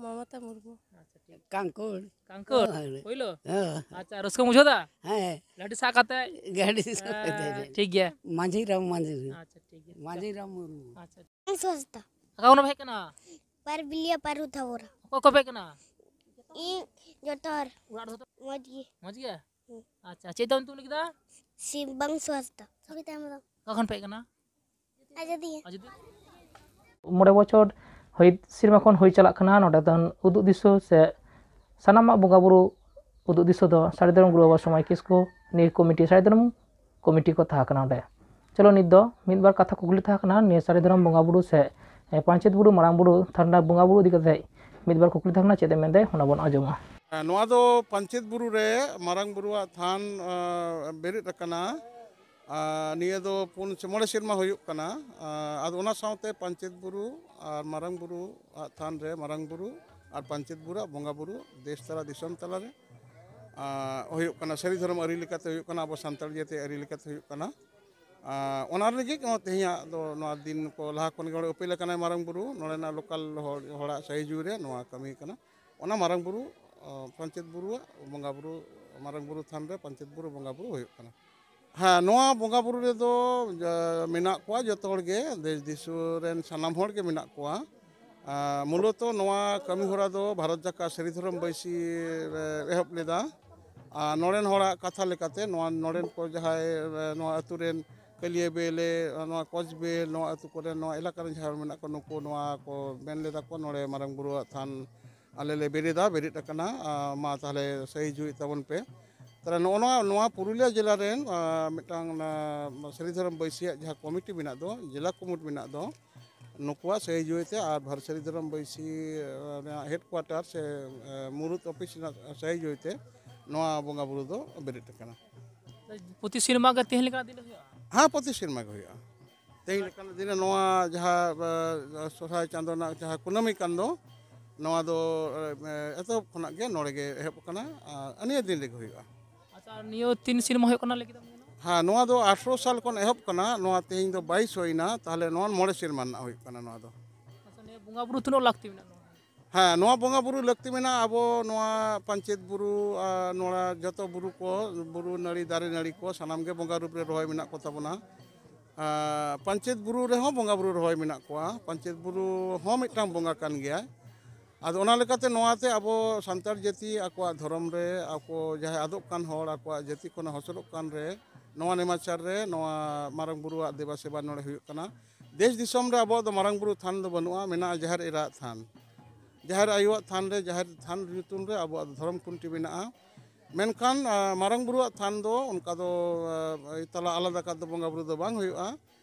ᱢᱚᱢᱚᱛᱟ ᱢᱩᱨᱢᱩ᱾ ᱟᱪᱪᱷᱟ, ᱴᱷᱤᱠ᱾ ᱠᱟᱝᱠᱩᱲ᱾ ᱠᱟᱝᱠᱩᱲ? ᱦᱳᱭ᱾ ᱯᱳᱭᱞᱳ? ᱦᱮᱸ᱾ ᱟᱪᱪᱷᱟ, ᱨᱟᱹᱥᱠᱟᱹᱢ ᱵᱩᱡᱷᱟᱹᱣ ᱫᱟ? ᱦᱮᱸ᱾ ᱞᱟᱹᱰᱩ ᱥᱟᱵ ᱠᱟᱛᱮ? ᱜᱟᱹᱰᱤ ᱥᱟᱵ ᱠᱟᱛᱮ᱾ ᱦᱮᱸ, ᱴᱷᱤᱠ ᱜᱮᱭᱟ᱾ ᱢᱟᱹᱡᱷᱤ ᱨᱟᱢ ᱢᱟᱹᱡᱷᱤ᱾ ᱟᱪᱪᱷᱟ, ᱴᱷᱤᱠ ᱜᱮᱭᱟ᱾ ᱢᱟᱹᱡᱷᱤ ᱨᱟᱢ ᱢᱩᱨᱢᱩ᱾ ᱟᱪᱪᱷᱟ᱾ ᱦᱟᱸᱥᱫᱟ᱾ ᱚᱠᱟ ᱠᱷᱚᱱ ᱯᱮ ᱦᱮᱡ ᱠᱟᱱᱟ? ᱵᱟᱨᱵᱤᱞᱤᱭᱟ ᱯᱟᱨᱩ ᱛᱷᱟᱵᱚᱨᱟ᱾ ᱚᱠᱚᱭ ᱠᱚᱯᱮ ᱦᱮᱡ ᱠᱟᱱᱟ? ᱤᱧ ᱡᱚᱛᱚ ᱦᱚᱲ᱾ ᱚᱲᱟᱜ ᱨᱮ ᱡᱚᱛᱚ ᱢᱚᱡᱽ ᱜᱮ᱾ ᱢᱚᱡᱽ ᱜᱮ? ᱦᱩᱸ᱾ ᱟᱪᱪᱷᱟ, ᱪᱮᱫ ᱛᱟᱢ ᱧᱩᱛᱩᱢ ᱞᱟᱹᱭ ᱠᱮᱫᱟ? ᱥᱤᱵᱟᱝᱥᱩ ᱦᱟᱸᱥᱫᱟ᱾ ᱥᱚᱵᱤᱛᱟ ᱦᱮᱢᱵᱨᱚᱢ᱾ ᱚᱠᱟ ᱠᱷᱚᱱ ᱯᱮ ᱦᱮᱡ ᱠᱟᱱᱟ? ᱟᱡᱚᱫᱤᱭᱟᱹ᱾ ᱟᱡᱚᱫᱤᱭᱟᱹ᱾ ᱢᱚᱬᱮ ᱵᱚᱪᱷᱚᱨ ᱦᱩᱭ, ᱥᱮᱨᱢᱟ ᱠᱷᱚᱱ ᱦᱩᱭ ᱪᱟᱞᱟᱜ ᱠᱟᱱᱟ ᱱᱚᱰᱮ ᱫᱚ ᱩᱫᱩᱜ ᱫᱤᱥᱟᱹ ᱥᱮ ᱥᱟᱱᱟᱢᱟᱜ ᱵᱚᱸᱜᱟ ᱵᱩᱨᱩ ᱩᱫᱩᱜ ᱫᱤᱥᱟᱹ ᱫᱚ ᱥᱟᱹᱨᱤ ᱫᱷᱚᱨᱚᱢ ᱜᱩᱨᱩ ᱵᱟᱵᱟ ᱥᱚᱢᱟᱭ ᱠᱤᱥᱠᱩ ᱱᱤᱭᱟᱹ ᱠᱚᱢᱤᱴᱤ, ᱥᱟᱹᱨᱤ ᱫᱷᱚᱨᱚᱢ ᱠᱚᱢᱤᱴᱤ ᱠᱚ ᱛᱟᱦᱮᱸ ᱠᱟᱱᱟ ᱚᱸᱰᱮ᱾ ᱪᱚᱞᱚ, ᱱᱤᱛ ᱫᱚ ᱢᱤᱫ ᱵᱟᱨ ᱠᱟᱛᱷᱟ ᱠᱩᱠᱞᱤ ᱛᱟᱦᱮᱸ ᱠᱟᱱᱟ ᱱᱤᱭᱟᱹ ᱥᱟᱹᱨᱤ ᱫᱷᱚᱨᱚᱢ ᱵᱚᱸᱜᱟ ᱵᱩᱨᱩ ᱥᱮ, ᱮ, ᱯᱟᱧᱪᱮᱛ ᱵᱩᱨᱩ, ᱢᱟᱨᱟᱝ ᱵᱩᱨᱩ ᱛᱷᱟᱱ ᱨᱮᱱᱟᱜ ᱵᱚᱸᱜᱟ ᱵᱩᱨᱩ ᱤᱫᱤ ᱠᱟᱛᱮ ᱢᱤᱫ ᱵᱟᱨ ᱠᱩᱠᱞᱤ ᱛᱟᱦᱮᱸ ᱠᱟᱱᱟ, ᱪᱮᱫ ᱮ ᱢᱮᱱᱫᱟᱭ ᱚᱱᱟ ᱵᱚᱱ ᱟᱸᱡᱚᱢᱟ᱾ ᱦᱮᱸ, ᱱᱚᱣᱟ ᱫᱚ ᱯᱟᱧᱪᱮᱛ ᱵᱩᱨᱩ ᱨᱮ ᱢᱟᱨᱟᱝ ᱵᱩᱨᱩᱣᱟᱜ ᱛᱷᱟᱱ, ᱟ, ᱵᱮᱨᱮᱫ ᱟᱠᱟᱱᱟ᱾ ᱟ, ᱱᱤᱭᱟᱹ ᱫᱚ ᱯᱩᱱ ᱥᱮ ᱢᱚᱬᱮ ᱥᱮᱨᱢᱟ ᱦᱩᱭᱩᱜ ᱠᱟᱱᱟ᱾ ᱟ, ᱟᱫᱚ ᱚᱱᱟ ᱥᱟᱶᱛᱮ ᱯᱟᱧᱪᱮᱛ ᱵᱩᱨᱩ ᱟᱨ ᱢᱟᱨᱟᱝ ᱵᱩᱨᱩᱣᱟᱜ ᱛᱷᱟᱱ ᱨᱮ ᱢᱟᱨᱟᱝ ᱵᱩᱨᱩ ᱟᱨ ᱯᱟᱧᱪᱮᱛ ᱵᱩᱨᱩᱣᱟᱜ ᱵᱚᱸᱜᱟ ᱵᱩᱨᱩ ᱫᱮᱥ ᱛᱟᱞᱟ ᱫᱤᱥᱚᱢ ᱛᱟᱞᱟᱨᱮ, ᱟ, ᱦᱩᱭᱩᱜ ᱠᱟᱱᱟ᱾ ᱥᱟᱹᱨᱤ ᱫᱷᱚᱨᱚᱢ ᱟᱹᱨᱤ ᱞᱮᱠᱟᱛᱮ ᱦᱩᱭᱩᱜ ᱠᱟᱱᱟ, ᱟᱵᱚ ᱥᱟᱱᱛᱟᱲ ᱡᱟᱹᱛᱤ ᱟᱹᱨᱤ ᱞᱮᱠᱟᱛᱮ ᱦᱩᱭᱩᱜ ᱠᱟᱱᱟ᱾ ᱟ, ᱚᱱᱟ ᱞᱟᱹᱜᱤᱫ ᱱᱚᱣᱟ ᱛᱮᱦᱮᱧᱟᱜ ᱫᱚ ᱱᱚᱣᱟ ᱫᱤᱱ ᱠᱚ ᱞᱟᱦᱟ ᱠᱷᱚᱱ ᱜᱮ ᱱᱚᱰᱮ ᱩᱯᱮᱞ ᱟᱠᱟᱱᱟᱭ ᱢᱟᱨᱟᱝ ᱵᱩᱨᱩ, ᱱᱚᱰᱮᱱᱟᱜ ᱞᱳᱠᱟᱞ ᱦᱚᱲ, ᱦᱚᱲᱟᱜ ᱥᱟᱹᱦᱤᱡᱩᱦᱤ ᱨᱮ ᱱᱚᱣᱟ ᱠᱟᱹᱢᱤ ᱠᱟᱱᱟ᱾ ᱚᱱᱟ ᱢᱟᱨᱟᱝ ᱵᱩᱨᱩ, ᱟ, ᱯᱟᱧᱪᱮᱛ ᱵᱩᱨᱩᱣᱟᱜ ᱵᱚᱸᱜᱟ ᱵᱩᱨᱩ, ᱢᱟᱨᱟᱝ ᱵᱩᱨᱩ ᱛᱷᱟᱱ ᱨᱮ ᱯᱟᱧᱪᱮᱛ ᱵᱩᱨᱩ ᱵᱚᱸᱜᱟ ᱵᱩᱨᱩ ᱦᱩᱭᱩᱜ ᱠᱟᱱᱟ᱾ ᱦᱮᱸ, ᱱᱚᱣᱟ ᱵᱚᱸᱜᱟ ᱵᱩᱨᱩ ᱨᱮᱫᱚ, ᱡᱟ, ᱢᱮᱱᱟᱜ ᱠᱚᱣᱟ ᱡᱚᱛᱚ ᱦᱚᱲ ᱜᱮ, ᱫᱮᱥ ᱫᱤᱥᱚᱢ ᱨᱮᱱ ᱥᱟᱱᱟᱢ ᱦᱚᱲ ᱜᱮ ᱢᱮᱱᱟᱜ ᱠᱚᱣᱟ᱾ ᱟ, ᱢᱩᱞᱚᱛᱚ ᱱᱚᱣᱟ ᱠᱟᱹᱢᱤ ᱦᱚᱨᱟ ᱫᱚ ᱵᱷᱟᱨᱚᱛ ᱡᱟᱠᱟᱛ ᱥᱟᱹᱨᱤ ᱫᱷᱚᱨᱚᱢ ᱵᱟᱹᱭᱥᱤ, ᱮ, ᱮᱦᱚᱵ ᱞᱮᱫᱟ᱾ ᱟᱨ ᱱᱚᱰᱮᱱ ᱦᱚᱲᱟᱜ ᱠᱟᱛᱷᱟ ᱞᱮᱠᱟᱛᱮ, ᱱᱚᱣᱟ ᱱᱚᱰᱮᱱ ᱠᱚ ᱡᱟᱦᱟᱸᱭ, ᱮ, ᱱᱚᱣᱟ ᱟᱹᱛᱩ ᱨᱮᱱ ᱠᱟᱹᱞᱤᱭᱟᱹ ᱵᱮᱞᱮ, ᱱᱚᱣᱟ ᱠᱚᱪᱵᱮᱞ, ᱱᱚᱣᱟ ᱟᱹᱛᱩ ᱠᱚᱨᱮᱱ, ᱱᱚᱣᱟ ᱮᱞᱟᱠᱟ ᱨᱮᱱ ᱡᱟᱦᱟᱸᱭ ᱦᱚᱲ ᱢᱮᱱᱟᱜ ᱠᱚᱣᱟ, ᱱᱩᱠᱩ ᱱᱚᱣᱟ ᱠᱚ ᱢᱮᱱ ᱞᱮᱫᱟ ᱠᱚ, ᱱᱚᱰᱮ ᱢᱟᱨᱟᱝ ᱵᱩᱨᱩᱣᱟᱜ ᱛᱷᱟᱱ ᱟᱞᱮ ᱞᱮ ᱵᱮᱨᱮᱫᱟ, ᱵᱮᱨᱮᱫ ᱟᱠᱟᱱᱟ, ᱟ, ᱢᱟ ᱛᱟᱦᱚᱞᱮ ᱥᱟᱹᱦᱤ ᱡᱩᱦᱤ ᱛᱟᱵᱚᱱ ᱯᱮ᱾ ᱛᱟᱦᱚᱞᱮ ᱱᱚᱜᱼᱚ ᱱᱚᱣᱟ, ᱱᱚᱣᱟ ᱯᱩᱨᱩᱞᱤᱭᱟᱹ ᱡᱮᱞᱟ ᱨᱮᱱ, ᱟ, ᱢᱤᱫᱴᱟᱝ ᱚᱱᱟ ᱥᱟᱹᱨᱤ ᱫᱷᱚᱨᱚᱢ ᱵᱟᱹᱭᱥᱤᱭᱟᱜ ᱡᱟᱦᱟᱸ ᱠᱚᱢᱤᱴᱤ ᱢᱮᱱᱟᱜ ᱫᱚ, ᱡᱮᱞᱟ ᱠᱩᱢᱩᱴ ᱢᱮᱱᱟᱜ ᱫᱚ, ᱱᱩᱠᱩᱣᱟᱜ ᱥᱟᱹᱦᱤ ᱡᱩᱦᱤ ᱛᱮ ᱟᱨ ᱵᱷᱟᱨᱚᱛ ᱥᱟᱹᱨᱤ ᱫᱷᱚᱨᱚᱢ ᱵᱟᱹᱭᱥᱤ, ᱟ, ᱨᱮᱱᱟᱜ ᱦᱮᱰᱠᱩᱣᱟᱴᱟᱨ ᱥᱮ, ᱟ, ᱢᱩᱲᱩᱫ ᱚᱯᱷᱤᱥ ᱨᱮᱱᱟᱜ ᱥᱟᱹᱦᱤ ᱡᱩᱦᱤ ᱛᱮ ᱱᱚᱣᱟ ᱵᱚᱸᱜᱟ ᱵᱩᱨᱩ ᱫᱚ ᱵᱮᱨᱮᱫ ᱟᱠᱟᱱᱟ᱾ ᱯᱨᱚᱛᱤ ᱥᱮᱨᱢᱟ ᱜᱮ ᱛᱮᱦᱮᱧ ᱞᱮᱠᱟᱱᱟᱜ ᱫᱤᱱ ᱨᱮ ᱦᱩᱭᱩᱜᱼᱟ? ᱦᱮᱸ, ᱯᱨᱚᱛᱤ ᱥᱮᱨᱢᱟ ᱜᱮ ᱦᱩᱭᱩᱜᱼᱟ᱾ ᱛᱮᱦᱮᱧ ᱞᱮᱠᱟᱱᱟᱜ ᱫᱤᱱ ᱨᱮ ᱱᱚᱣᱟ ᱡᱟᱦᱟᱸ, ᱟ, ᱥᱚᱦᱨᱟᱭ ᱪᱟᱸᱫᱳ ᱨᱮᱱᱟᱜ ᱡᱟᱦᱟᱸ ᱠᱩᱱᱟᱹᱢᱤ ᱠᱟᱱ ᱫᱚ, ᱱᱚᱣᱟ ᱫᱚ, ᱮ, ᱮᱛᱚᱦᱚᱵ ᱠᱷᱚᱱᱟᱜ ᱜᱮ ᱱᱚᱰᱮ ᱜᱮ ᱮᱦᱚᱵ ᱟᱠᱟᱱᱟ ᱟᱨ ᱱᱤᱭᱟᱹ ᱫᱤᱱ ᱨᱮᱜᱮ ᱦᱩᱭᱩᱜᱼᱟ᱾ ᱟᱪᱪᱷᱟ, ᱟᱨ ᱱᱤᱭᱟᱹ ᱛᱤᱱ ᱥᱮᱨᱢᱟ ᱦᱩᱭᱩᱜ ᱠᱟᱱᱟ ᱞᱟᱹᱭ ᱠᱮᱫᱟᱢ ᱡᱮᱱᱚ? ᱦᱮᱸ, ᱱᱚᱣᱟ ᱫᱚ ᱟᱴᱷᱨᱚ ᱥᱟᱞ ᱠᱷᱚᱱ ᱮᱦᱚᱵ ᱠᱟᱱᱟ, ᱱᱚᱣᱟ ᱛᱮᱦᱮᱧ ᱫᱚ ᱵᱟᱭᱤᱥ ᱦᱩᱭᱱᱟ, ᱛᱟᱦᱚᱞᱮ ᱱᱚᱣᱟ ᱢᱚᱬᱮ ᱥᱮᱨᱢᱟ ᱨᱮᱱᱟᱜ ᱦᱩᱭᱩᱜ ᱠᱟᱱᱟ ᱱᱚᱣᱟ ᱫᱚ᱾ ᱟᱪᱪᱷᱟ, ᱱᱤᱭᱟᱹ ᱵᱚᱸᱜᱟ ᱵᱩᱨᱩ ᱛᱤᱱᱟᱹᱜ ᱞᱟᱹᱠᱛᱤ ᱢᱮᱱᱟᱜᱼᱟ ᱱᱚᱣᱟ? ᱦᱮᱸ, ᱱᱚᱣᱟ ᱵᱚᱸᱜᱟ ᱵᱩᱨᱩ ᱞᱟᱹᱠᱛᱤ ᱢᱮᱱᱟᱜᱼᱟ᱾ ᱟᱵᱚ ᱱᱚᱣᱟ ᱯᱟᱧᱪᱮᱛ ᱵᱩᱨᱩ, ᱟ, ᱱᱚᱣᱟ ᱡᱚᱛᱚ ᱵᱩᱨᱩ ᱠᱚ, ᱵᱩᱨᱩ ᱱᱟᱹᱲᱤ, ᱫᱟᱨᱮ ᱱᱟᱹᱲᱤ ᱠᱚ ᱥᱟᱱᱟᱢ ᱜᱮ ᱵᱚᱸᱜᱟ ᱨᱩᱯ ᱨᱮ ᱨᱚᱦᱚᱭ ᱢᱮᱱᱟᱜ ᱠᱚ ᱛᱟᱵᱚᱱᱟ᱾ ᱟ, ᱯᱟᱧᱪᱮᱛ ᱵᱩᱨᱩ ᱨᱮᱦᱚᱸ ᱵᱚᱸᱜᱟ ᱵᱩᱨᱩ ᱨᱚᱦᱚᱭ ᱢᱮᱱᱟᱜ ᱠᱚᱣᱟ᱾ ᱯᱟᱧᱪᱮᱛ ᱵᱩᱨᱩ ᱦᱚᱸ ᱢᱤᱫᱴᱟᱝ ᱵᱚᱸᱜᱟ ᱠᱟᱱ ᱜᱮᱭᱟᱭ᱾ ᱟᱫᱚ ᱚᱱᱟ ᱞᱮᱠᱟᱛᱮ ᱱᱚᱣᱟᱛᱮ ᱟᱵᱚ ᱥᱟᱱᱛᱟᱲ ᱡᱟᱹᱛᱤ ᱟᱠᱚᱣᱟᱜ ᱫᱷᱚᱨᱚᱢ ᱨᱮ, ᱟᱠᱚ ᱡᱟᱦᱟᱸᱭ ᱟᱫᱚᱜ ᱠᱟᱱ ᱦᱚᱲ ᱟᱠᱚᱣᱟᱜ ᱡᱟᱹᱛᱤ ᱠᱷᱚᱱ ᱦᱚᱥᱚᱨᱚᱜ ᱠᱟᱱ ᱨᱮ, ᱱᱚᱣᱟ ᱱᱮᱢᱟᱪᱟᱨ ᱨᱮ ᱱᱚᱣᱟ ᱢᱟᱨᱟᱝ ᱵᱩᱨᱩᱣᱟᱜ ᱫᱮᱵᱟ ᱥᱮᱵᱟ ᱱᱚᱰᱮ ᱦᱩᱭᱩᱜ ᱠᱟᱱᱟ᱾ ᱫᱮᱥ ᱫᱤᱥᱚᱢ ᱨᱮ ᱟᱵᱚᱣᱟᱜ ᱫᱚ ᱢᱟᱨᱟᱝ ᱵᱩᱨᱩ ᱛᱷᱟᱱ ᱫᱚ ᱵᱟᱹᱱᱩᱜᱼᱟ, ᱢᱮᱱᱟᱜᱼᱟ ᱡᱟᱦᱮᱨ ᱮᱨᱟᱣᱟᱜ ᱛᱷᱟᱱ᱾ ᱡᱟᱦᱮᱨ ᱟᱭᱳᱣᱟᱜ ᱛᱷᱟᱱ ᱨᱮ, ᱡᱟᱦᱮᱨ ᱛᱷᱟᱱ ᱧᱩᱛᱩᱢ ᱨᱮ ᱟᱵᱚᱣᱟᱜ ᱫᱚ ᱫᱷᱚᱨᱚᱢ ᱠᱷᱩᱱᱴᱤ ᱢᱮᱱᱟᱜᱼᱟ᱾ ᱢᱮᱱᱠᱷᱟᱱ, ᱟ, ᱢᱟᱨᱟᱝ ᱵᱩᱨᱩᱣᱟᱜ ᱛᱷᱟᱱ ᱫᱚ ᱚᱱᱠᱟ ᱫᱚ, ᱟ, ᱛᱟᱞᱟ ᱟᱞᱟᱫᱟ ᱠᱟᱛᱮ ᱵᱚᱸᱜᱟ ᱵᱩᱨᱩ ᱫᱚ ᱵᱟᱝ ᱦᱩᱭᱩᱜᱼᱟ᱾